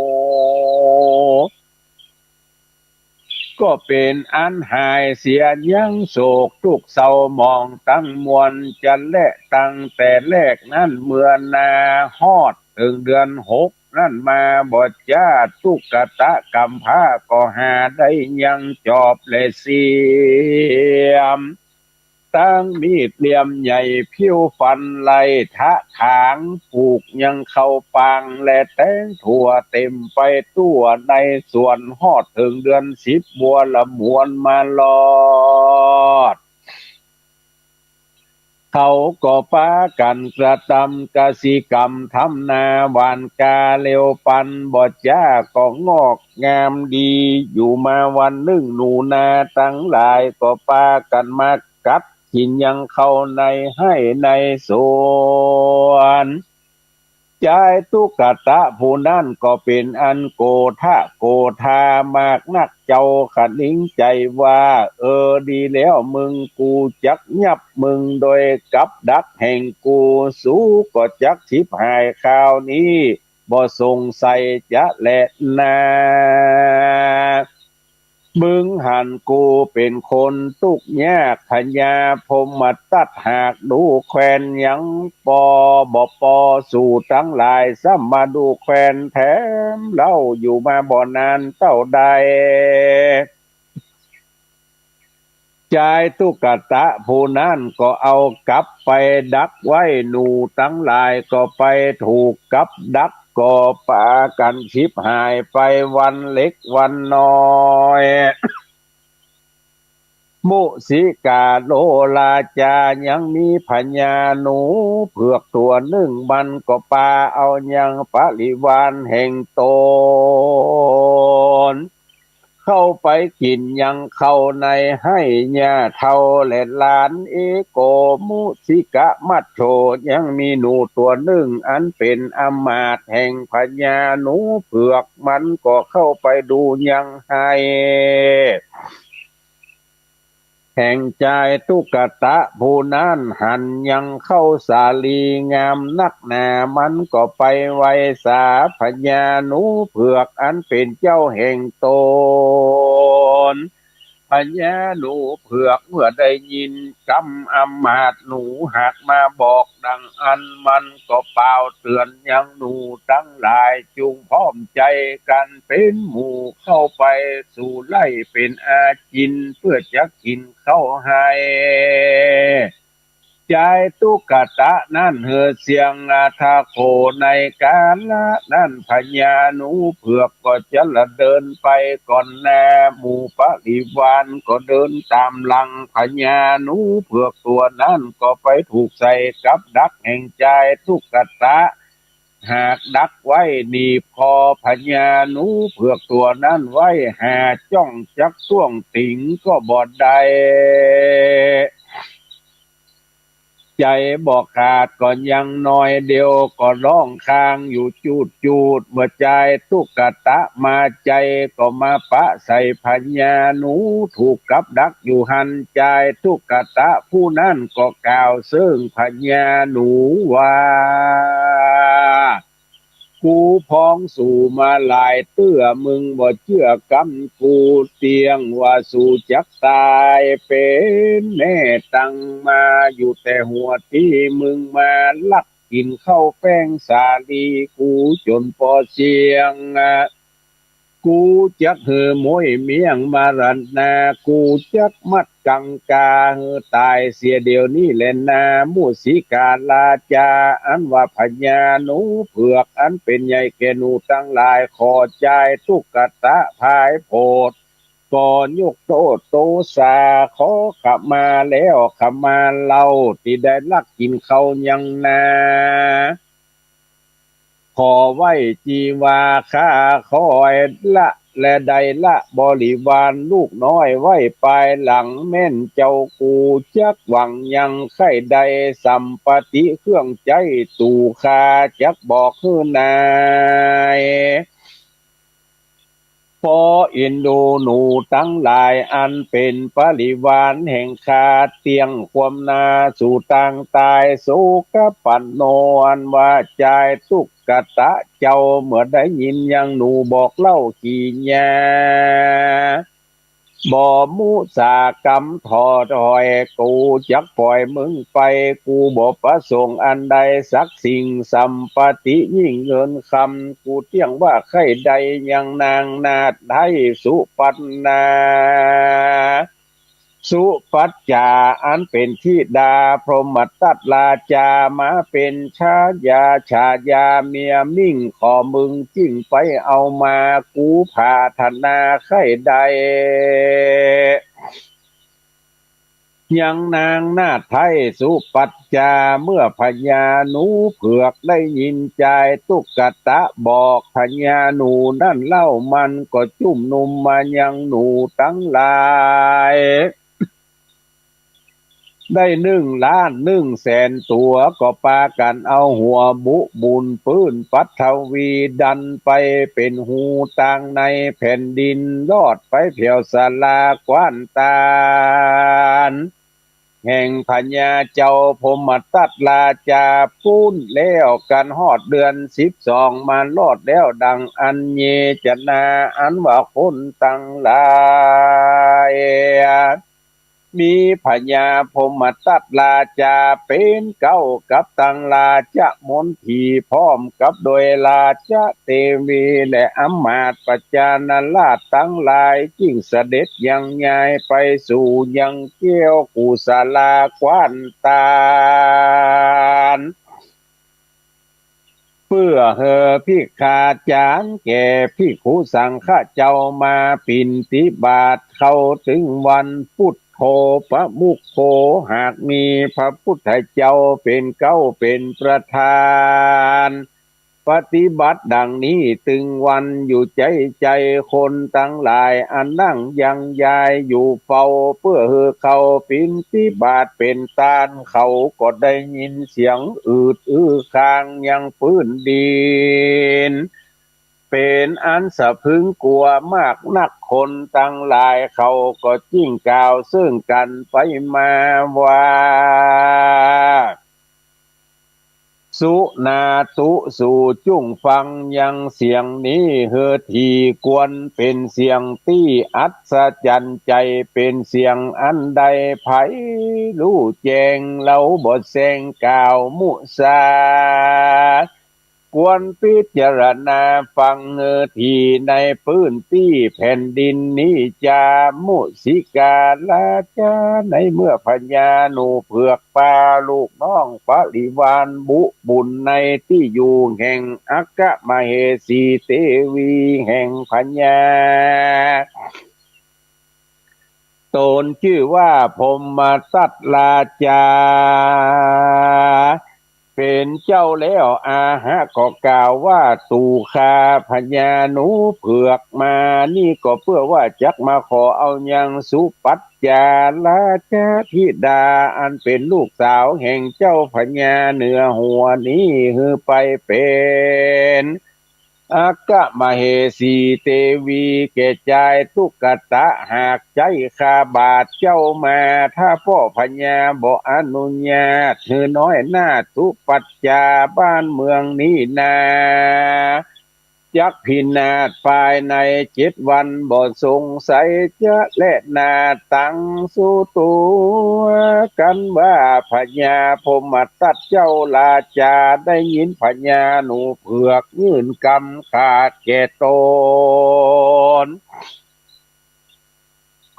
ก็เป๋นอันหายเสียยังโศกตุ๊กข์เศร้าหมองตังมวล จะแลตั้งแต่แรกนั้นเมื่อนา ฮอดเถิงเดือนหก นั้นมา บ่จาตุกตะก๋ำพร้าก็หาได้ยังจอบและเสียม ตึงมีดเหลี่ยมใหญ่ผิวฟันไล่ทะถาง ปูกยังข้าวปางและแตงถั่วเต็มไปทั่วในสวน ฮอดเถิงเดือนสิบบัวละมวนมาลอด เขาก็ปากั๋นกระตำกสิกรรมทำนาหว่านก๋า เร็วปันบ่จาก็งอกงามดี อยู่มาวันนึ่งหนูนาตังหลายก็ปากั๋นมากัดกิ๋นยังข้าวในไฮ่ในสวน จายตุ๊กตะผู้นั้นก็เป๋นอันโกธะโกธามากนัก เจ้าขะหนิงใจ๋ว่า เออ ดีแล้วมึง กูจักยับมึงโดยกับดักแห่งกู สูก็จักฉิบหายคราวนี้ บ่สงสัยจะแลนา มึงหันกูเป๋นคนตุ๊กยาก พญาพรหมตัดหากดูแควนยังปอบ่ปอ สูตังหลายซ้ำมาดูแควนแถมเล่า อยู่มาบ่นานเต้าใด จายตุ๊กตะผู้นั้นก็เอากับไปดักไว้ หนูตังหลายก็ไปถูกกับดัก ก็ปากั๋นฉิบหายไปวันเล็กวันน้อย มุสิกาโลราจายังมีพญาหนูเผือกตั๋วนึ่ง มันก็ปาเอายังปริวารแห่งต๋น เข้าไปกิ๋นยังข้าวในไฮ่ ย่าเฒ่าและหลานเอโก มุสิกะมัจโฉ ยังมีหนูตั๋วนึ่ง อันเป๋นอำมาตย์แห่งพญาหนูเผือก มันก็เข้าไปดูยังไฮ่ แห่งจายตุ๊กตะผู้นั้น หันยังข้าวสาลีงามนักหนา มันก็ไปไหว้สาพญาหนูเผือก อันเป๋นเจ้าแห่งต๋น พญาหนูเผือกเมื่อได้ยินกำอำมาตย์หนูหากมาบอกดังอั้น มันก็ป่าวเตื๋อนยังหนูตังหลาย จุ่งพร้อมใจ๋กั๋นเป๋นหมู่เข้าไปสู่ไฮ่เป๋นอาจิน เปื้อจะกิ๋นข้าวไฮ่ จายตุ๊กตะนั้นเฮอเสียงอาทาโข ในกาละนั้นพญาหนูเผือกก็จะละเดินไปก่อนหน้า หมู่ปริวารก็เดินต๋ามหลัง พญาหนูเผือกตั๋วนั้นก็ไปถูกใส่กับดักแห่งจายตุ๊กตะ หากดักไว้หนีบคอพญาหนูเผือกตั๋วนั้นไว้ หาจ้องจักต้วงติงก็บ่ได้ ใจ๋บ่ขาดก็ยังหน่อยเดียว ก็ฮ้องคางอยู่จูดๆ เมื่อจายตุ๊กตะมาใจ๋ ก็มาปะใส่พญาหนูถูกกับดักอยู่หั้น จายตุ๊กตะผู้นั้นก็กล่าวเซิ่งพญาหนูว่า กูพ้องสูมาหลายเตื้อ มึงบ่เจื้อกำกู เตี้ยงว่าสูจักต๋ายเป๋นแน่ ตังมาอยู่แต่หัวตี้ มึงมาลักกิ๋นข้าวแป้งสาลีกูจ๋นปอเสี้ยง กูจักหื้อม้วยเมี่ยงมรณา กูจักมัดกังก๋าหื้อต๋ายเสียเดี๋ยวนี้แลนา มุสิการาจา อันว่าพญาหนูเผือกอันเป๋นใหญ่แก่หนูตังหลาย ขอจายตุ๊กตะผายโผด ก็ยกโต้ษโตสา ขอขมาแล้วขมาเล่า ตี้ได้ลักกิ๋นข้าวยังนา ขอไหว้จี๋ว่าข้าขอละ และได้ละบริวารลูกน้อยไว้ปายหลัง แม่นเจ้ากูจักหวังยังใค่ได้สัมปติเครื่องใจ๊ ตู่ข้าจักบอกหื้อนาย ปอเอ็นดูหนูตังหลายอันเป๋นปริวารแห่งข้า เตี้ยงความนาสู่ตางต๋าย โสกะปันโน อันว่าจายตุ๊กตะเจ้า เมื่อได้ยินยังหนูบอกเล่ากี่ญา บ่มุสากำท้อถอย กูจักป่อยมึงไป กูบ่ประสงค์อันใดสักสิ่ง สัมปติยิ่งเงินคำ กูเตี้ยงว่าใค่ได้ยังนางนาฏไท้สุปัณณา สุปัจจา อันเป๋นธิดาพรหมทัตราจา มาเป๋นชายาฉายาเมียมิ่ง ขอมึงจึงไปเอามา กูผาถนาใค่ได้ ยังนางนาฏไท้สุปัจจา เมื่อพญาหนูเผือกได้ยินจายตุ๊กตะบอก พญาหนูนั้นเล่ามันก็จุ่มนุมมายังหนูตังหลาย ได้นึ่งล้านนึ่งแสนตั๋ว ก็ปากั๋นเอาหัวบุบุนปื้นปัทวีดันไปเป๋นฮูตางในแผ่นดิน ลอดไปแผวศาลากว้านตาล แห่งพญาเจ้าพรหมทัตราจาปู้น แล้วกั๋นฮอดเดือนสิบสอง มาลอดแล้วดังอันเยจนา อันว่าคนตังหลาย มีพญาพรหมทัตราจาเป๋นเก๊ากับตังราชมนตรี พร้อมกับโดยราชเตวีและอำมาตย์ประจานาราชตังหลาย จึงเสด็จยังยายไปสู่ยังแคว้นกุสลากว้านตาล เปื้อหื้อภิกขาจ๋ารย์แก่ภิกขุสังฆะเจ้ามาปิณฑิบาต เข้าเถิงวันปุทโธปะมุขโข หากมีพระพุทธเจ้าเป๋นเก๊าเป๋นประธาน ปฏิบัติดังนี้เถิงวันอยู่ใจ๋ใจ๋ คนตังหลายอันนั่งยังยายอยู่เฝ้า เปื้อหื้อเข้าปิณฑิบาตเป๋นต้าน เขาก็ได้ยินเสียงอืดอื้อคางยังปื้นดิน เป๋นอันสะพรึงกั๋วมากนัก คนตังหลายเขาก็จึ่งกล่าวเซิ่งกั๋นไปมาว่า สุนาตุ สูจุ่งฟังยังเสียงนี้หื้อดี ควรเป๋นเสียงตี้อัศจรรย์ใจ๋ เป๋นเสียงอันใดใผฮู้แจ้ง เฮาบ่แซงกล่าวมุสา ควรพิจารณาฟังหื้อดี ในปื้นตี้แผ่นดินนี้จา มุสิการาชา ในเมื่อพญาหนูเผือกปาลูกน้องบริวารบุบุนในตี้อยู่แห่งอัคคมเหสีเตวีแห่งพญา ต๋นจื้อว่าพรหมทัตราจา เป๋นเจ้าแล้ว อาหะก็กล่าวว่า ตั๋วข้าพญาหนูเผือกมานี้ก็เปื้อว่าจักมาขอเอายังสุปัจจาราชธิดา อันเป๋นลูกสาวแห่งเจ้าพญาเหนือหัวนี้ หื้อไปเป๋น อัคคมเหสีเตวีแก่จายตุ๊กตะ หากใจ๊คาบาทเจ้ามา ถ้าป้อพญาบ่อนุญาต หื้อน้อยนาฏสุปัจจาบ้านเมืองนี้นา จักพินาศภายในเจ็ดวัน บ่สงสัยจะแลนาตัง สูตั๋วกั๋นว่า พญาพรหมทัตเจ้าราชาได้ยินพญาหนูเผือกยื่นกำขาดแก่ต๋น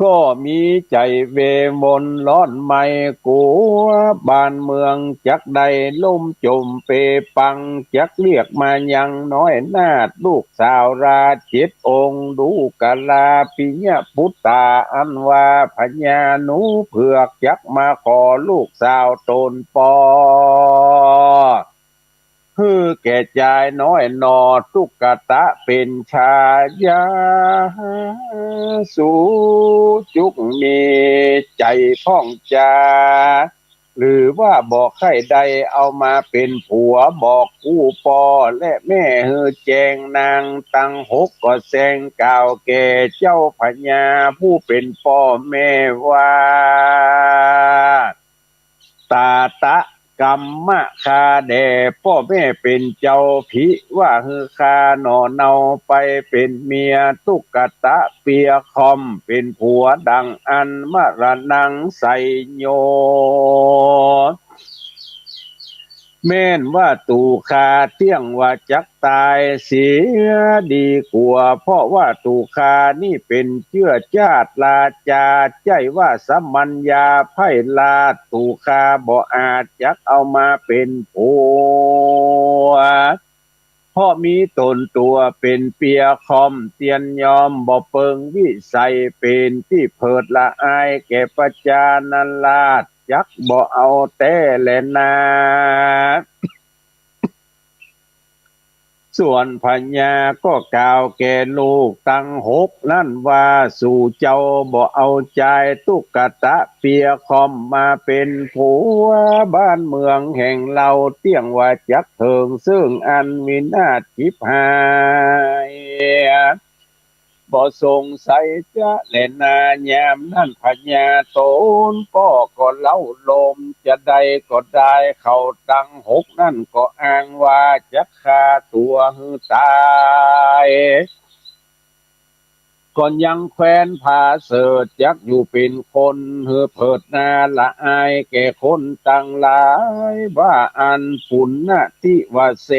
ก็มีใจ๋เววนร้อนไหม้กั๋ว บ้านเมืองจักได้ล่มจ๋มเปปัง จักเรียกมายังน้อยนาฏลูกสาวราชเจ็ดองค์ ดูกราปิยปุตตา อันว่าพญาหนูเผือกจักมาขอลูกสาวต๋นป้อ หื้อแก่จายน้อยหน่อตุ๊กตะเป๋นชายา สูจุกมีใจ๋พ่องจา หรือว่าบ่ใค่ได้เอามาเป๋นผัว บอกกู้ป้อและแม่หื้อแจ้ง นางตังหกก็แซงกล่าวแก่เจ้าพญาผู้เป๋นป้อแม่ว่า ตาตะ กรรมะคาแด่ป้อแม่เป๋นเจ้า ผิว่าหื้อข้าหน่อเนาไปเป๋นเมียตุ๊กตะเปียค่อม เป๋นผัวดังอั้น มะระนังไสโย แม่นว่าตั๋วข้าเตี้ยงว่าจักต๋ายเสียดีกว่า เพราะว่าตั๋วข้านี้เป๋นเจื้อจ้าดราจา ใจ้ว่าสมัญญาไพร่ราช ตั๋วข้าบ่อาจจักเอามาเป๋นผัว เพราะมีต๋นตั๋วเป๋นเปียค่อม เตียนยอมบ่เปิงวิสัย เป๋นตี้เผิดละอายแก่ประจานาราษฎร์ จักบ่เอาแต๊แลนา ส่วนพญาก็กล่าวแก่ลูกตังหกนั้นว่า สูเจ้าบ่เอาจายตุ๊กตะเปียค่อมมาเป๋นผัว บ้านเมืองแห่งเฮาเตี้ยงว่าจักเถิงเซิ่งอันวินาศฉิบหาย บ่สงสัยจะแลนา ยามนั้นพญาต๋นป้อก็เล้าโลม จาใดก็ได้ เขาตังหกนั้นก็อ้างว่าจักฆ่าตั๋วหื้อต๋าย ก็ยังแควนผาเสริฐ จักอยู่เป๋นคนหื้อเผิดนา ละอายแก่คนตังหลาย ว่าอั้น ปุณณติวเส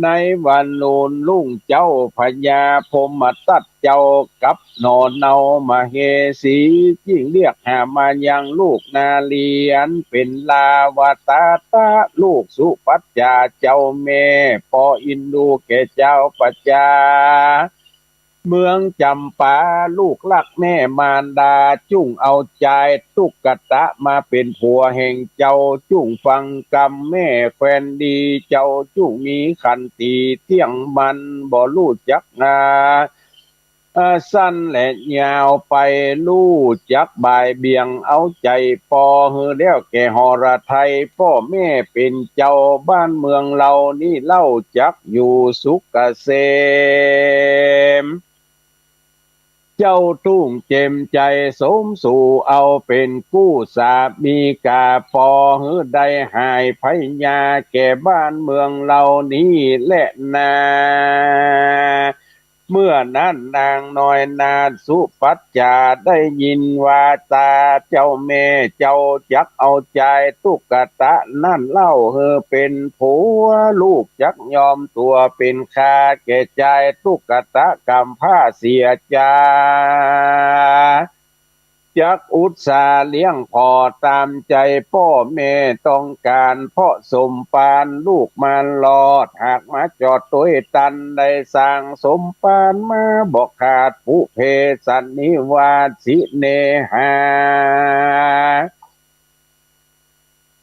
ในวันโน้นรุ่งเจ้า พญาพรหมทัตเจ้ากับหน่อเนา มเหสี จึงเรียกหามายังลูกนารีอันเป๋นลาวตาตะ ลูกสุปัจจาเจ้าแม่ ป้ออินดูแก่จาวประจา เมืองจำปา ลูกฮักแม่มารดา จุ่งเอาจายตุ๊กตะมาเป๋นผัวแห่งเจ้า จุ่งฟังกำแม่แควนดี เจ้าจุ่งมีขันติเตี้ยงมั่น บ่ฮู้จักนา อ่า สั้นและยาวไป ฮู้จักบ่ายเบี่ยงเอาใจ๋ป้อ หื้อแล้วแก่หฤทัย ป้อแม่เป๋นเจ้า บ้านเมืองเฮานี้เล่าจักอยู่สุขเกษม เจ้าจุ่งเจ็มใจ๋สมสู่เอาเป๋นกู้สามีก๋า ป้อหื้อได้หายพยาแก่บ้านเมืองเฮานี้แลนา เมื่อนั้นนางน้อยนาถสุปัจจาได้ยินวาจาเจ้าแม่ เจ้าจักเอาจายตุ๊กตะนั้นเล่าหื้อเป๋นผัว ลูกจักยอมตั๋วเป๋นข้าแก่จายตุ๊กตะกำพร้าเสียจา จักอุตส่าห์เลี้ยงผ่อต๋ามใจ๋ป้อแม่ต้องก๋าน เพราะสมภารลูกมารอด หากมาจอดตวยตัน ได้สร้างสมภารมาบ่ขาด ปุพเพสันนิวาสิเนหา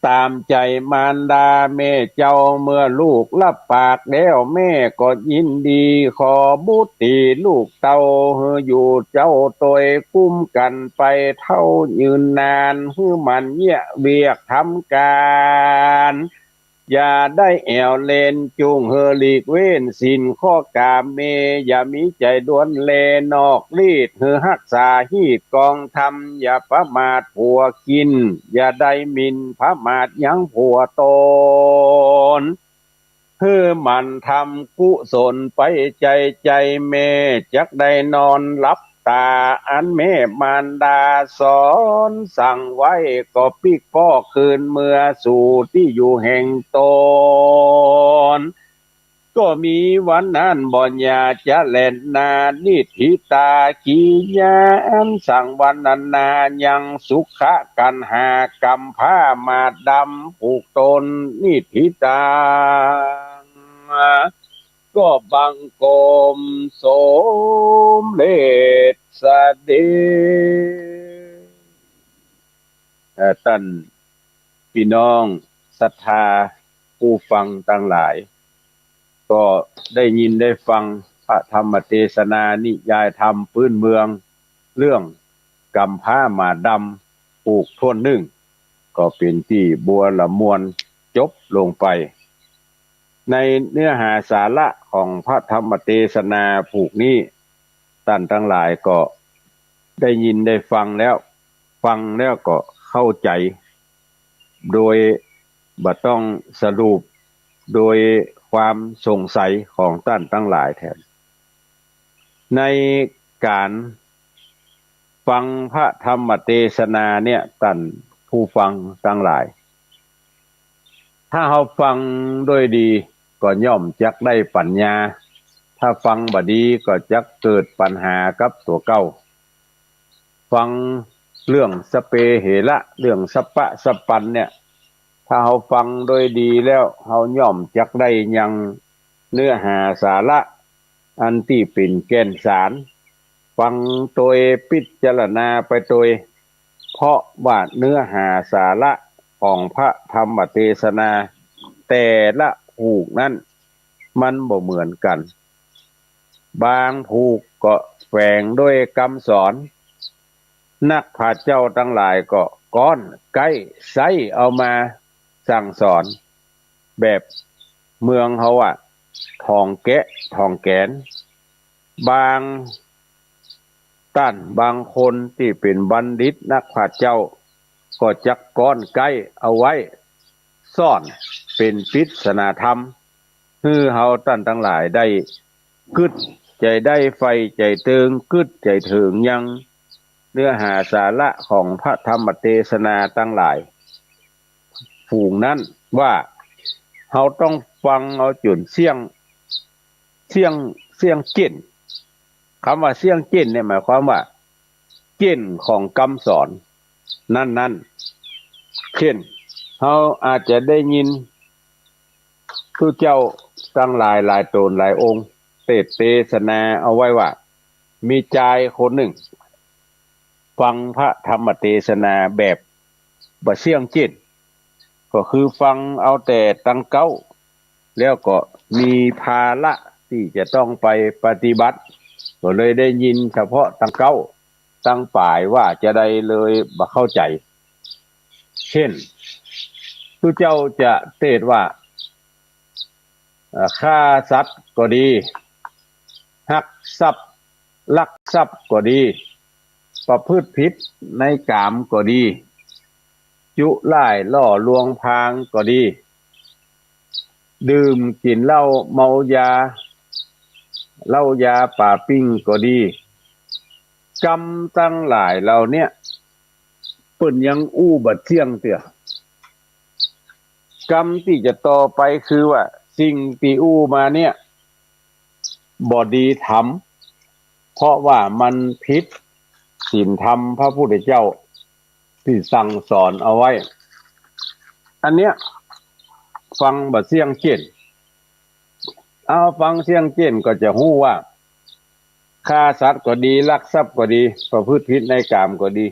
ต๋ามใจ๋มารดาแม่เจ้า เมื่อลูกฮับปากแล้ว แม่ก็ยินดี ขอบุตรีลูกเต้า หื้ออยู่เจ้าตวยกุ้มกั๋นไปเต้ายืนนาน หื้อหมั่นเยียะเวียกทำก๋าน อย่าได้แอ่วเล่น จุ่งหื้อหลีกเว้นศีลข้อกาเม อย่ามีใจ๋ด้วนเล่นอกลีด หื้อฮักษาฮีตกองธรรม อย่าประมาทผัวกิ๋น อย่าได้หมิ่นประมาทยังผัวต๋น หื้อหมั่นทำกุศลไปใจ๋ใจ๋ แม่จักได้นอนหลับต๋า อันแม่มารดาสอนสั่งไว้ ก็ปิ๊กป้อคืนเมือสู่ตี้อยู่แห่งต๋น ก็มีวันนั้นบ่อย่าจะแลนา นิฏฐิตากิริยา อันสั่งวรรณนายังสุขกัณหากำพร้าหมาดดำผูกตน นิฏฐิตัง ก็บังคมสมเร็จเสด็จ เอ่อ ต้านปี้น้องศรัทธาผู้ฟังตังหลาย ก็ได้ยินได้ฟังพระธรรมเตสนานิยายธรรมปื๊นเมือง เรื่องกำพร้าหมาดดำผูกถ้วนนึ่ง ก็เป๋นตี้บัวละมวลจบลงไป ในเนื้อหาสาระของพระธรรมเตสนาผูกนี้ ต้านตังหลายก็ได้ยินได้ฟังแล้ว ฟังแล้วก็เข้าใจ๋ โดยบ่ต้องสรุป โดยความสงสัยของต้านตังหลายแทน ในก๋านฟังพระธรรมเตสนาเนี่ย ต้านผู้ฟังตังหลาย ถ้าเฮาฟังโดยดีก็ย่อมจักได้ปั๋ญญา ถ้าฟังบ่ดีก็จักเกิดปัญหากับตั๋วเก่า ฟังเรื่องสะเปเหระ เรื่องสะปะสะปันเนี่ย ถ้าเฮาฟังโดยดีแล้ว เฮาย่อมจักได้ยังเนื้อหาสาระอันตี้เป๋นแก่นสาร ฟังโตย พิจารณาไปโตย เพราะว่าเนื้อหาสาระของพระธรรมเตสนาแต่ละผูกนั้นมันบ่เหมือนกั๋น บางผูกก็แฝงด้วยกำสอน นักปราชญ์เจ้าตังหลายก็ก๊อนไก๊ใซ้เอามาสั่งสอน แบบเมืองเฮาว่า ถ่องแกะถ่องแก๋น บางต้านบางคนตี้เป๋นบัณฑิตนักปราชญ์เจ้า ก็จักก๊อนไก๊เอาไว้ ซ่อนเป๋นปริศนาธรรม หื้อเฮาต้านตังหลายได้กึ๊ดใจ๋ได้ใฝ่ใจ๋เติง กึ๊ดใจ๋เถิงยังเนื้อหาสาระของพระธรรมเตสนาตังหลาย ฝูงนั้นว่า เฮาต้องฟังเอาจ๋นเสี้ยง เสี้ยง เสี้ยงเจ๊น กำว่าเสี้ยงเจ๊นเนี่ยหมายความว่า เจ๊นของกำสอนนั้นๆ เช่น เฮาอาจจะได้ยิน ตุ๊เจ้าตังหลายหลายต๋นหลายองค์ เตสน์เตสนาเอาไว้ว่า มีจายคนนึ่ง ฟังพระธรรมเตสนาแบบบ่เสี้ยงเจ๊น ก็คือฟังเอาแต่ตังเก๊า แล้วก็มีภาระตี้จะต้องไปปฏิบัติ ก็เลยได้ยินเฉพาะตังเก๊า ตังป๋ายว่าจะใดเลยบ่เข้าใจ๋ เช่น ตุ๊เจ้าจะเตสน์ว่า เอ่อ ฆ่าสัตว์ก็ดี ฮักทรัพย์ ลักทรัพย์ก็ดี ประพฤติผิดในกามก็ดี จุล่ายล่อลวงพรางก็ดี ดื่มกิ๋นเหล้าเมายา เหล้ายาป๋าปิ้งก็ดี กำตังหลายเหล่าเนี้ย เปิ้นยังอู้บ่เสี้ยงเตื้อ กำตี้จะต่อไปคือว่า สิ่งตี้อู้มาเนี่ย บ่ดีธรรม เพราะว่ามันผิดศีลธรรมพระพุทธเจ้าตี้สั่งสอนเอาไว้ อันเนี้ย ฟังบ่เสี้ยงเจ๊น เอาฟังเสี้ยงเจ๊นก็จะฮู้ว่า ฆ่าสัตว์ก็ดี ลักทรัพย์ก็ดี ประพฤติผิดในกามก็ดี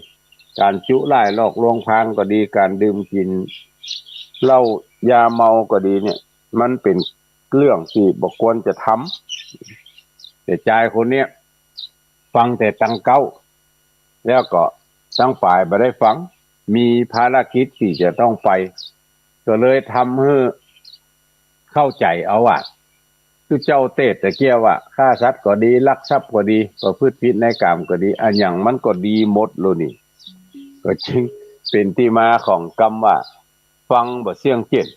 ก๋านจุล่ายล่อลวงพรางก็ดี ก๋านดื่มกิ๋นเหล้ายาเมาก็ดีเนี่ย มันเป๋นเรื่องตี้บ่ควรจะทำ แต่จายคนเนี้ย ฟังแต่ตังเก๊า แล้วก็ตังป๋ายบ่ได้ฟัง มีภารกิจตี้จะต้องไป ก็เลยทำหื้อเข้าใจ๋เอาว่า ตุ๊เจ้าเตสน์ตะเกียะว่า ฆ่าสัตว์ก็ดี ลักทรัพย์ก็ดี ประพฤติผิดในกามก็ดี อะหยังมันก็ดีหมดโลนี่ ก็จึงเป๋นตี้มาของกำว่า ฟังบ่เสี้ยงเจ๊น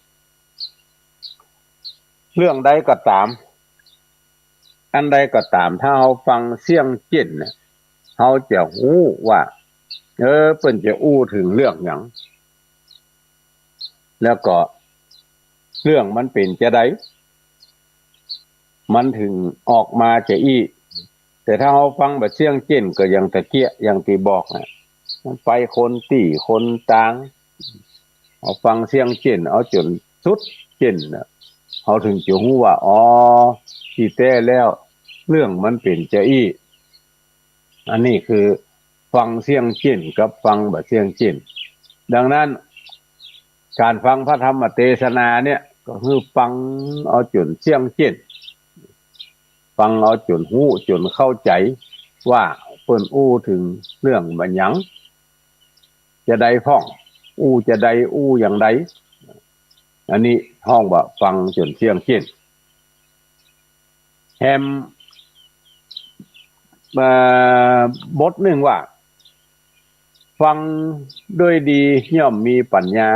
เรื่องใดก็ต๋าม อันใดก็ต๋าม ถ้าเฮาฟังเสี้ยงเจ๊นเนี่ย เฮาจะฮู้ว่า เออ เปิ้นจะอู้เถิงเรื่องหยัง แล้วก็เรื่องมันเป๋นจาใด มันเถิงออกมาจาอี้ แต่ถ้าเฮาฟังบ่เสี้ยงเจ๊นก็อย่างตะเกียะ อย่างตี้บอกน่ะ มันไปคนตี้คนตาง เฮาฟังเสี้ยงเจ๊น เอาจ๋นสุดเจ๊นน่ะ เฮาเถิงจะฮู้ว่า อ๋อ ตี้แต๊แล้ว เรื่องมันเป๋นจาอี้ อันนี้คือฟังเสี้ยงเจ๊นกับฟังบ่เสี้ยงเจ๊น ดังนั้น ก๋านฟังพระธรรมเตสนาเนี่ย ก็คือฟังเอาจ๋นเสี้ยงเจ๊น ฟังเอาจ๋นฮู้จ๋นเข้าใจ๋ว่าเปิ้นอู้เถิงเรื่องบ่าหยัง จาใดพ่อง อู้จาใด อู้อย่างใด อันนี้ฮ้องว่าฟังจ๋นเสี้ยงเจ๊น แหม เอ่อ บทนึ่งว่า ฟังด้วยดีย่อมมีปั๋ญญา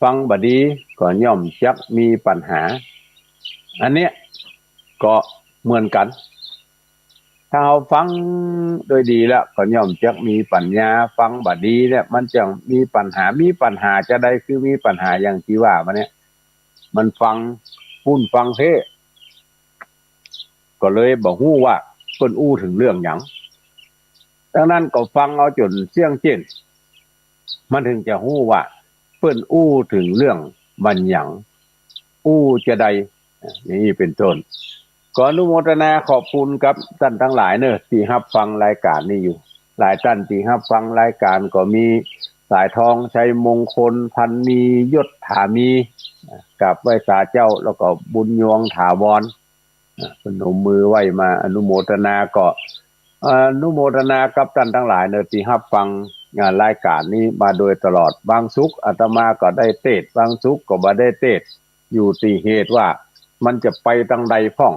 ฟังบ่ดีก็ย่อมจักมีปัญหา อันเนี้ยก็เหมือนกั๋น ถ้าเฮาฟังโดยดีแล้วก็ย่อมจักมีปัญญา ฟังบ่ดีเนี่ยมันจะมีปัญหา มีปัญหาจาใด คือมีปัญหาอย่างตี้ว่ามาเนี่ย มันฟังปุ้นฟังเพ้ ก็เลยบ่ฮู้ว่าเปิ้นอู้เถิงเรื่องหยัง ดังนั้นก็ฟังเอาจ๋นเสี้ยงเจ๊น มันเถิงจะฮู้ว่าเปิ้นอู้เถิงเรื่องบ่าหยัง อู้จาใด อย่างนี้เป๋นต้น ก็อนุโมทนาขอบคุณกับต้านตังหลายเน่อ ตี้ฮับฟังรายก๋านนี้อยู่ หลายต้านตี้ฮับฟังรายก๋านก็มีสายทอง ชัยมงคล พันมี ยศถามี กราบไหว้สาเจ้า แล้วก็บุญยวงถาวร อ่ะ พนมมือไหว้มาอนุโมทนา ก็อนุโมทนากับต้านตังหลายเน่อ ตี้ฮับฟัง อ่า รายก๋านนี้มาโดยตลอด บางสุกร์อาตมาก็ได้เตสน์ บางสุกร์ก็บ่ได้เตสน์ อยู่ตี้เหตุว่ามันจะไปตางใดพ่อง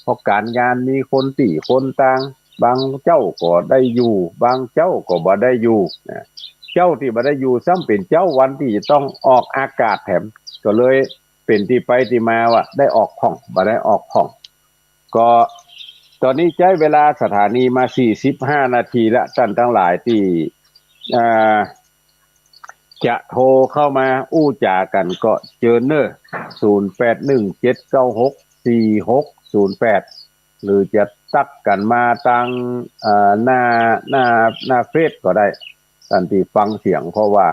เพราะก๋านงานมีคนตี้คนตาง บางเจ้าก็ได้อยู่ บางเจ้าก็บ่ได้อยู่นะ เจ้าตี้บ่ได้อยู่ซ้ำเป๋นเจ้าวันตี้จะต้องออกอากาศแถม ก็เลยเป๋นตี้ไปตี้มาว่าได้ออกพ่อง บ่ได้ออกพ่อง ก็ต๋อนนี้ใจ๊เวลาสถานีมาสี่สิบห้านาทีละ ต้านตังหลายตี้ อ่า จะโทรเข้ามาอู้จ๋ากั๋นก็เจิญเน่อ ศูนย์แปดหนึ่งเจ็ดเก้าหกสี่หกศูนย์แปด หรือจะตั๊กกั๋นมาตาง เอ่อ หน้า หน้า หน้าเฟซก็ได้ ต้านตี้ฟังเสียง เพราะว่า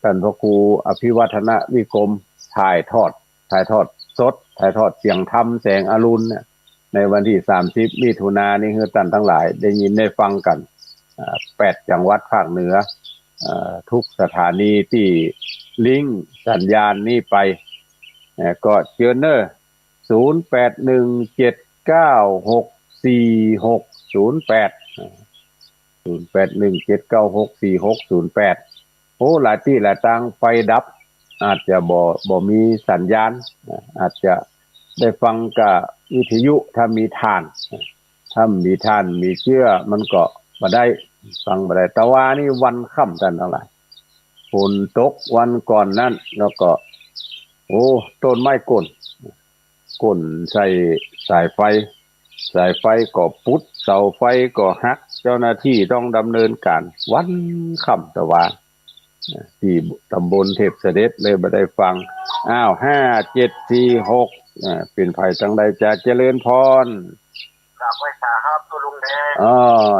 ต้านพระครูอภิวัฒนวิกรมถ่ายทอด ถ่ายทอดสด ถ่ายทอดเสียงธรรมแสงอรุณเนี่ย ในวันตี้สามสิบมิถุนายนนี้ หื้อต้านตังหลายได้ยินได้ฟังกั๋น อ่า แปดจังหวัดภาคเหนือ อ่า ทุกสถานีตี้ลิงก์สัญญาณนี้ไป เอ่อ ก็เจิญเน่อ ศูนย์แปดหนึ่งเจ็ดเก้าหกสี่หกศูนย์แปด ศูนย์แปดหนึ่งเจ็ดเก้าหกสี่หกศูนย์แปด โอ้ หลายตี้หลายตางไฟดับ อาจจะบ่ บ่มีสัญญาณ อาจจะได้ฟังกับวิทยุ ถ้ามีถ่าน ถ้ามีถ่านมีเจื้อมันก็บ่ได้ ฟังบ่ได้ แต่ว่านี่วันค่ำต้านตังหลาย ฝนตกวันก่อนนั้น แล้วก็ โอ้ ต้นไม้โก้น โก้นใส่สายไฟ สายไฟก็ปุด เสาไฟก็หัก เจ้าหน้าตี้ต้องดำเนินก๋านวันค่ำตะวา ตี้ตำบลเทพเสด็จเลยบ่ได้ฟัง อ้าว ห้าเจ็ดสี่หก อ่า เป๋นใผตางใดจ๊ะ เจริญพร กราบไหว้สาครับ ตุ๊ลุงแดง อ๋อ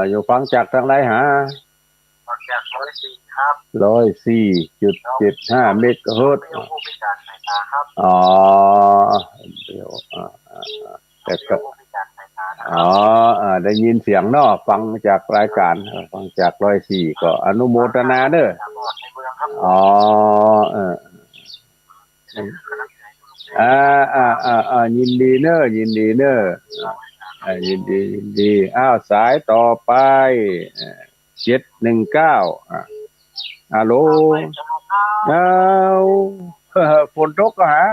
อยู่ฟังจากตางใดหา ฟังจากร้อยสี่ครับ ร้อยสี่จุดเจ็ดห้าเมกะเฮิรตซ์ วิทยุผู้พิการสายตาครับ อ๋อ เดี๋ยว อ่า อ่า อ่า แต่ก็ วิทยุผู้พิการสายตานะครับ อ๋อ อ่า ได้ยินเสียงเนาะ ฟังจากรายก๋าน เออ ฟังจากร้อยสี่ ก็อนุโมทนาเน่อ ตาบอดในเมืองครับ อ๋อ เออ อ่า อ่า อ่า อ่า ยินดีเน่อ ยินดีเน่อ อ่า ยินดี ยินดี อ้าว สายต่อไป อ่า เจ็ดหนึ่งเก้า อ่า ฮัลโหล อ้าว ฝนตกก็หา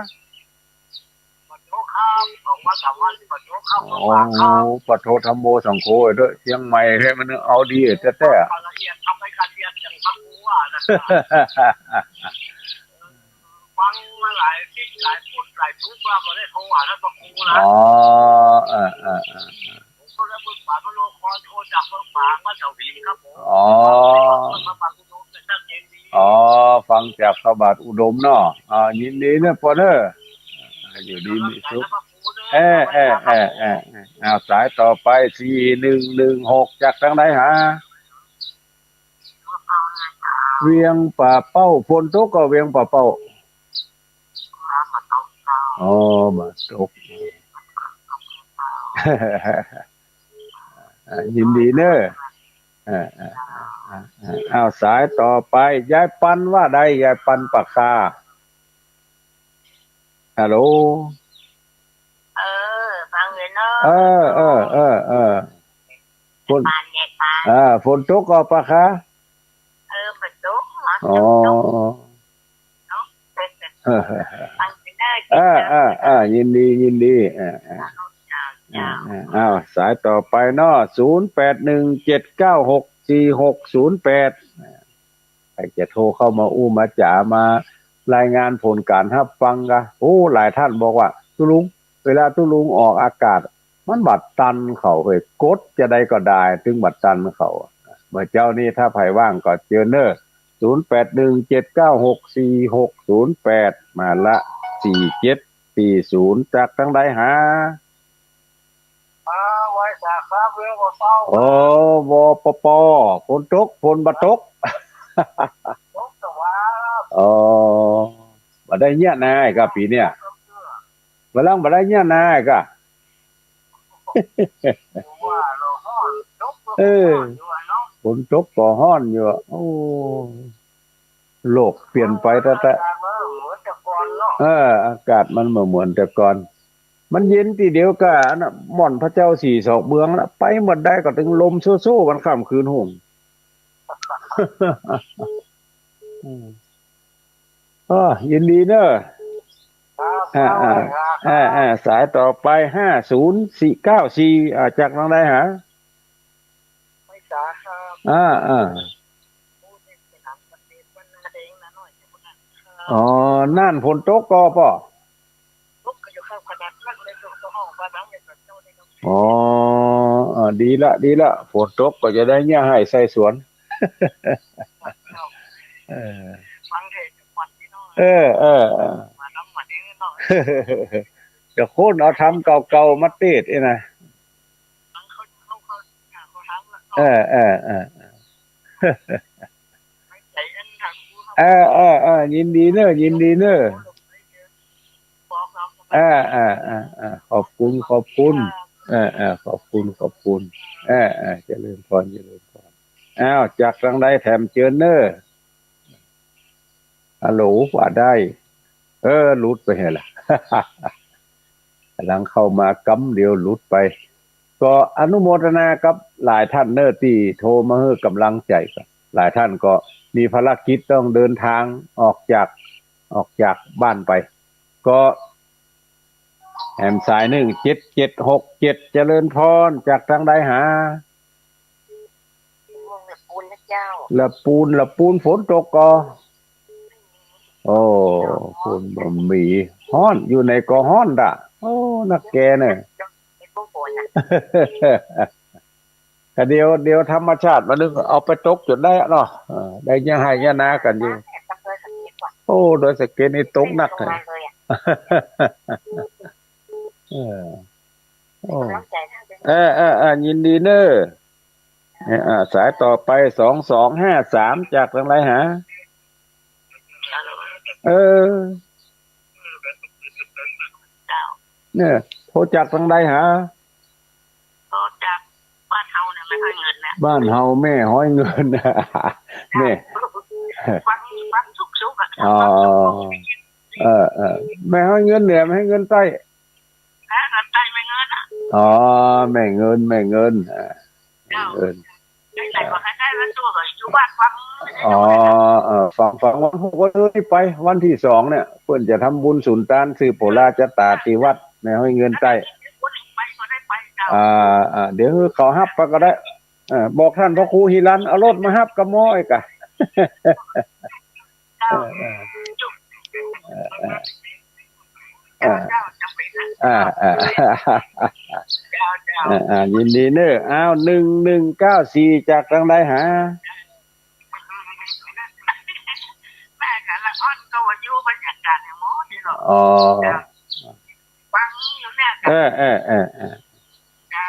บ่ตกครับ สองวันสามวันนี่บ่ตกครับ อ๋อ บ่ตกครับ พุทโธธัมโมสังโฆเด้อ เจียงใหม่แท้มันเอาดีแต๊ๆ ฟังละเอียด ทำให้การเรียนอย่างพระครูว่านะ ฟังมาหลายคลิปหลายพุทธหลายทุกว่าบ่ได้โทรหาท่านพระครูนะ อ๋อ เออ เออ เออ ผมก็เลยปรึกษาพระโลคอน โทรจากเมืองฝางมาเจ้าหวีครับผม อ๋อ มาฟังคุณโยมแต่เช้าเย็นดี อ๋อ ฟังจากพระบาทอุดมเนาะ อ่า ยินดีเน่อป้อเน่อ อ่า อยู่ดีมีสุข เออ เออ เออ เออ เออ อ้าว สายต่อไป สี่หนึ่งหนึ่งหก จากตางใดหา เวียงป่าเป้า ฝนตกก่อเวียงป่าเป้า อ๋อ บ่ตก อ่า ยินดีเน่อ อ่า อ่า อ่า อ่า อ้าว สายต่อไป ยายปันว่าใด ยายปันปากคา ฮัลโหล เออ ฟังอยู่เนาะ เออ เออ เออ เออ ฝน ยายปัน ยายปัน อ่า ฝนตกก่อปากคา เออ บ่ตกเหรอ อ๋อ ตก เนาะ ฟังอยู่เนาะ อ่า อ่า อ่า ยินดี ยินดี อ่า อ่า เจ้า อ่า เจ้า อ่า อ้าว สายต่อไปเนาะ ศูนย์แปดหนึ่งเจ็ดเก้าหกสี่หกศูนย์แปด ใผจะโทรเข้ามาอู้มาจ๋ามา รายงานผลก๋านฮับฟังกา โอ้ หลายท่านบอกว่า ตุ๊ลุง เวลาตุ๊ลุงออกอากาศ มันบ่ตันเข้าเว้ย กดจะใดก็ได้ ตึงบ่ตันเข้า เมื่อเจ๊านี้ถ้าใผว่างก็เจิญเน่อ ศูนย์แปดหนึ่งเจ็ดเก้าหกสี่หกศูนย์แปด มาละ สี่เจ็ดสี่ศูนย์ จากตางใดหา อ่า ไหว้สาครับ เวียงบ่อเต้า โอ้ วปป ฝนตก ฝนบ่ตก ตกแต่ว่า อ๋อ บ่ได้เยียะนาไอ้ก้า ปี๋เนี่ย บ่ลังบ่ได้เยียะนาไอ้ก้า ว่าเราฮ้อน ตกก็ เออ ฮ้อนอยู่อะเนาะ ฝนตกก็ฮ้อนอยู่อะ โอ้ โลกเปลี่ยนไปแต๊ๆ อากาศมันบ่เหมือนแต่ก่อนเนาะ เออ อากาศมันบ่เหมือนแต่ก่อน มันเย็นตี้เดียวก้า อันน่ะ หม่อนพระเจ้าสี่ศอกเมืองน่ะ ไปบ่ได้ ก็ตึงลมโซ่ๆ วันค่ำคืนฮุ่น อืม อ้อ ยินดีเน่อ ครับ อ่า อ่า ครับ อ่า อ่า สายต่อไป ห้าศูนย์สี่เก้าสี่ อ่า จากตางใดหา ไม่สาครับ อ่า อ่า อ๋อ น่านฝนตกก่อป้อ ตกก็อยู่ครับ ขนาดนั้นเลย อยู่ห้องว่าหลังเนี่ยก็เจ้าได้ก็ อ๋อ อ่า ดีละ ดีละ ฝนตกก็จะได้เยียะไฮ่ใส่สวน เออ ฟังเทศน์ก่อนพี่น้อง เออ เออ เออ มาน้ำมาเด้อเนาะ จะค้นเอาธรรมเก่าๆ มาเตศน์เอ้ยนะ ฟังเขา เขา เขา เขาทำแล้ว เออ เออ เออ เออ เออ เออ เออ ยินดีเน่อ ยินดีเน่อ อ่า อ่า อ่า อ่า ขอบคุณ ขอบคุณ เออ เออ ขอบคุณ ขอบคุณ เออ เออ เจริญพร เจริญพร อ้าว จากตางใดแถมเจิญเน่อ ฮัลโหล ว่าได้ เออ หลุดไปไงล่ะ กำลังเข้ามากำเดียวหลุดไป ก็อนุโมทนากับหลายท่านเน่อ ตี้โทรมาหื้อกำลังใจ๋กั๋น หลายท่านก็มีภารกิจต้องเดินทางออกจาก ออกจากบ้านไป ก็แหมสายนึ่ง เจ็ดเจ็ดหกเจ็ด เจริญพร จากตางใดหา เมืองละปูนนะเจ้า ละปูน ละปูน ฝนตกก่อ โอ้ ฝนบ่มี ฮ้อน อยู่ไหนก็ฮ้อนดะ โอ้ นักแกเน่อ เดี๋ยว เดี๋ยวธรรมชาติมันนึกเอาไปตกจุดได้เนาะ เออ ได้เยียะไฮ่เยียะนากั๋นอยู่ โอ้ ดอยสะเก็ดนี่ตกนักเลย เออ โอ้ เออ เออ เออ ยินดีเน่อ เออ อ่า สายต่อไป สองสองห้าสาม จากตางใดหา เออ เนี่ย โทรจากตางใดหา โทรจากบ้านเฮาเนี่ย แม่ฮ้อยเงินเนี่ย บ้านเฮาแม่ฮ้อยเงิน แม่ ฟัง ฟังทุกสุขอะ อ๋อ ฟังทุกสุข เออ เออ แม่ฮ้อยเงินเหนือ แม่ฮ้อยเงินใต้ แม่เงินใต้แม่เงินอะ อ๋อ แม่เงิน แม่เงิน อ่า เจ้า แม่เงิน ได้ไหนก็ให้ได้แล้ว ตัวก็อยู่บ้านฟัง อ๋อ เออ ฟัง ฟังวันพูกวันเฮือนี่ไป วันตี้สองเนี่ย เปิ้นจะทำบุญสุนตานสืบโหราชะต๋าตี้วัดแม่ฮ้อยเงินใต้ คนไปก็ได้ไปเจ้า อ่า อ่า เดี๋ยวเขาฮับไปก็ได้ เออ บอกต้านพระครูหิรัญ เอารถมาฮับกะหม้อไอ้กะ เจ้า เออ เออ เออ เจ้า เจ้า เจ้า อ่า อ่า เจ้า เจ้า อ่า อ่า ยินดีเน่อ อ้าว หนึ่งหนึ่งเก้าสี่ จากตางใดหา แม่กะละอ่อนก็ว่าอยู่บรรยากาศอย่างหมอนี่เนาะ อ๋อ เจ้า ฟังอยู่เนี่ย เออ เออ เออ เออ เจ้า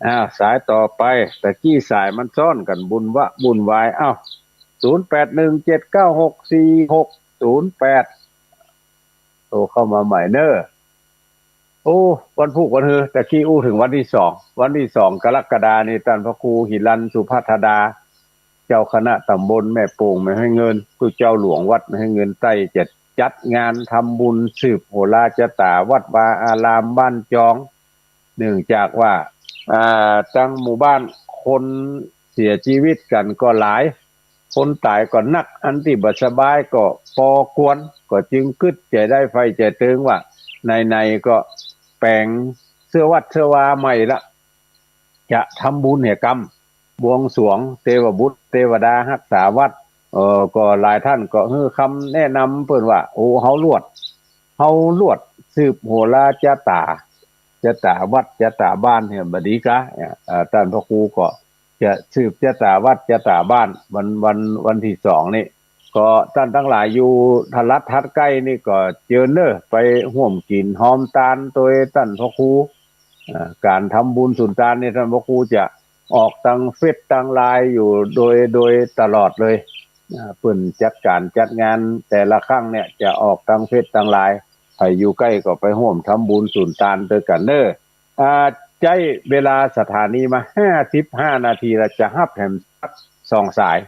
อ้าว สายต่อไป ตะกี้สายมันซ้อนกั๋นบุ่นวะบุ่นวาย อ้าว ศูนย์แปดหนึ่งเจ็ดเก้าหกสี่หกศูนย์แปด โทรเข้ามาใหม่เน่อ โอ้ วันพูกวันเฮือ ตะกี้อู้เถิงวันตี้สอง วันตี้สองกรกฎานี่ ต้านพระครูหิรัญ สุภัททดา เจ้าคณะต๋ำบลแม่โป่งแม่ฮ้อยเงิน ตุ๊เจ้าหลวงวัดแม่ฮ้อยเงินใต้ จะจัดงานทำบุญสืบโหราชะต๋าวัดวาอารามบ้านจอง เนื่องจากว่า อ่า ตังหมู่บ้านคนเสียจีวิตกั๋นก็หลาย คนต๋ายก็นัก อันตี้บ่สบายก็ปอกวน ก็จึงกึ๊ดใจ๋ได้ใฝ่ใจ๋เติงว่า ไหนๆ ก็แป๋งเสื้อวัดเสื้อวาใหม่ละ จะทำบุญแห่กำ บวงสรวงเตวบุตรเตวดาฮักษาวัด เอ่อ ก็หลายต้านก็หื้อคำแนะนำเปิ้นว่า โอ้ เฮาลวด เฮาลวดสืบโหราจะต๋า จะต๋าวัดจะต๋าบ้านเนี่ยบ่ดีกา เนี่ย เอ่อ ต้านพระครูก็จะสืบจะต๋าวัดจะต๋าบ้าน วัน วัน วันตี้สองนี่ ก็ต้านตังหลายอยู่ทางลัดถัดใก้นี่ก็เจิญเน่อ ไปฮ่วมกิ๋นฮอมตานตวยต้านพระครู เอ่อ ก๋านทำบุญสุนตานนี่ต้านพระครูจะออกตางเฟซตางไลน์อยู่โดย โดยตลอดเลย อ่า เปิ้นจัดก๋านจัดงานแต่ละครั้งเนี่ยจะออกตางเฟซตางไลน์ ใผอยู่ใก้ก็ไปฮ่วมทำบุญสุนตานตวยกั๋นเน่อ อ่า ใจ๊เวลาสถานีมาห้าสิบห้านาที ละจะฮับแถมสักสองสาย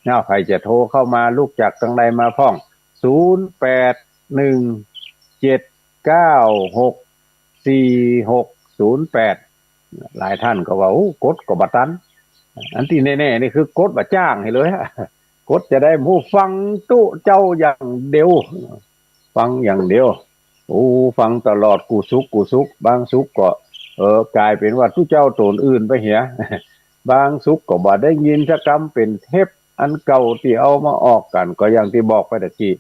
เนาะ ใผจะโทรเข้ามาลุกจากตางใดมาพ่อง ศูนย์แปดหนึ่งเจ็ดเก้าหกสี่หกศูนย์แปด หลายต้านก็ว่า โอ้ กดก็บ่ตัน อันตี้แน่ๆ นี่คือกดบ่าจ้างหื้อเลย กดจะได้ฮู้ฟังตุ๊เจ้าอย่างเดียว ฟังอย่างเดียว โอ้ ฟังตลอดกู้สุกกู้สุก บางสุกก็ เออ ก๋ายเป๋นว่าตุ๊เจ้าต๋นอื่นไปเหีย บางสุกก็บ่ได้ยินสักกำ เป๋นเทปอันเก่าตี้เอามาออกกั๋น ก็อย่างตี้บอกไปตะกี้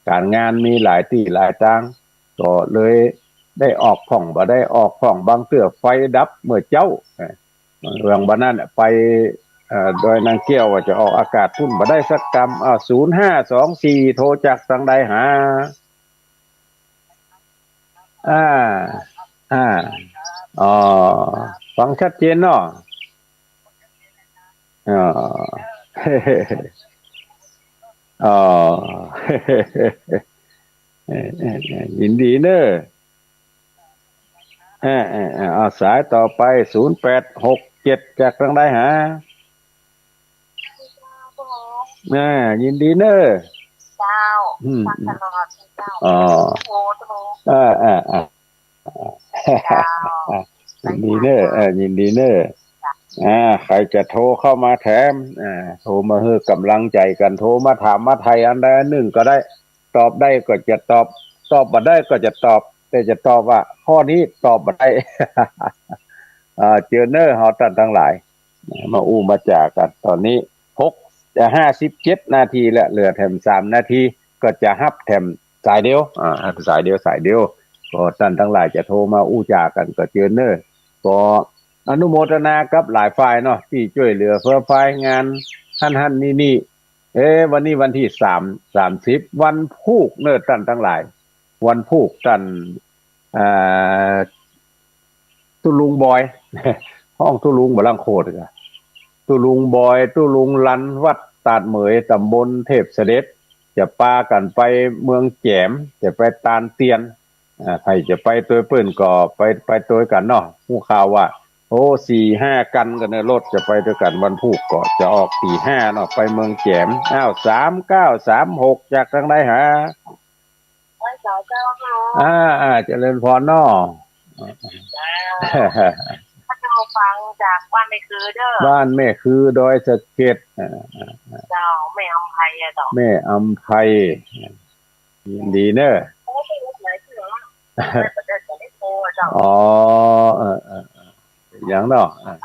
ก๋านงานมีหลายตี้หลายตาง ก็เลยได้ออกพ่อง บ่ได้ออกพ่อง บางเตื้อไฟดับเมื่อเจ๊า เรื่องบ่านั้นไป เอ่อ ดอยนางแก้วว่าจะออกอากาศปุ้น บ่ได้สักกำ อ้าว ศูนย์ห้าสองสี่ โทรจากตางใดหา อ่า อ่า อ๋อ ฟังชัดเจนเนาะ อ๋อ อ๋อ เออ เออ เออ ยินดีเน่อ เออ เออ เออ เอาสายต่อไป ศูนย์แปดหกเจ็ด จากตางใดหา อ่า ยินดีเน่อ เจ้า อืม ฟังตลอดเจ้า อ๋อ โอ้ โอ้ เออ เออ เออ เจ้า ยินดีเน่อ เออ ยินดีเน่อ อ่า ใผจะโทรเข้ามาแถม อ่า โทรมาหื้อก๋ำลังใจ๋กั๋น โทรมาถามมาไถ่อันใดอันนึ่งก็ได้ ตอบได้ก็จะตอบ ตอบบ่ได้ก็จะตอบ แต่จะตอบว่าข้อนี้ตอบบ่ได้ อ่า เจิญเน่อ เฮาต้านตังหลาย มาอู้มาจ๋ากั๋น ต๋อนนี้หก จะห้าสิบเจ็ดนาทีแล้ว เหลือแถมสามนาที ก็จะฮับแถมสายเดียว อ่า สายเดียว สายเดียว ก็ต้านตังหลายจะโทรมาอู้จ๋ากั๋นก็เจิญเน่อ ก็อนุโมทนากับหลายฝ่ายเนาะ ตี้จ้วยเหลือเฟือฟายงานหั้นๆ นี่ๆ เอ๊ะ วันนี้วันตี้สาม สามสิบ วันพูกเน่อต้านตังหลาย วันพูกต้าน อ่า ตุ๊ลุงบอย ฮ้องตุ๊ลุงบ่ลังโคตรกะ ตุ๊ลุงบอย ตุ๊ลุงลัน วัดตาดเหมย ต๋ำบลเทพเสด็จ จะปากั๋นไปเมืองแจ๋ม จะไปตานเตียน อ่า ใผจะไปตวยเปิ้นก็ไป ไปตวยกั๋นเนาะ ฮู้ข่าวว่า โอ้ สี่ห้าคันกั๋นเน่อ รถจะไปตวยกั๋น วันพูกก็จะออกตีห้าเนาะ ไปเมืองแจ๋ม อ้าว สามเก้าสามหก จากตางใดหา เจ้า เจ้า อ่า อ่า เจริญพรเนาะ เจ้า ข้าเจ้าฟังจากบ้านแม่คือเด้อ บ้านแม่คือดอยสะเก็ด อ่า อ่า อ่า เจ้า แม่อำไพอะเจ้า แม่อำไพ ยินดีเน่อ โอ้ ไม่รู้ไหนที่เหรอ ไม่ประเดินจะได้โทรอะเจ้า อ๋อ เออ เออ เออ อย่างเนาะ อ่า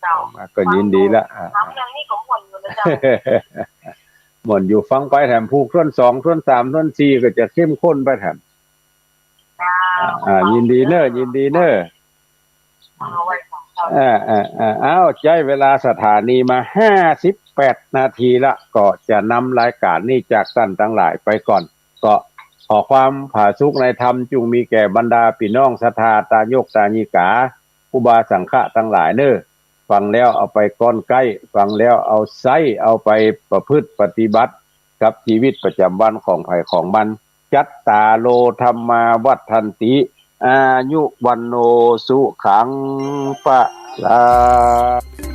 เจ้า มาก็ยินดีละ อ่า ฟังเรื่องนี้ก็ม่วนอยู่นะเจ้า ม่วนอยู่ ฟังไปแถมพูกต้นสอง ต้นสาม ต้นสี่ ก็จะเข้มข้นไปแถม เจ้า อ่า ยินดีเน่อ ยินดีเน่อ เอาไว้ก่อนเจ้า อ่า อ่า อ่า อ้าว ใจ๊เวลาสถานีมาห้าสิบแปดนาทีละ ก็จะนำรายก๋านนี้จากต้านตังหลายไปก่อน ก็ขอความผาสุกในธรรมจุ่งมีแก่บรรดาปี้น้องศรัทธาตายกตายิกา ครูบาสังฆะตังหลายเน่อ ฟังแล้วเอาไปก้อนใก้ ฟังแล้วเอาใจ๊ เอาไปประพฤติปฏิบัติกับจีวิตประจ๋ำวันของใผของมัน จัตตาโร ธัมมา วัฑฒันติ อายุ วัณโณ สุขัง พะลัง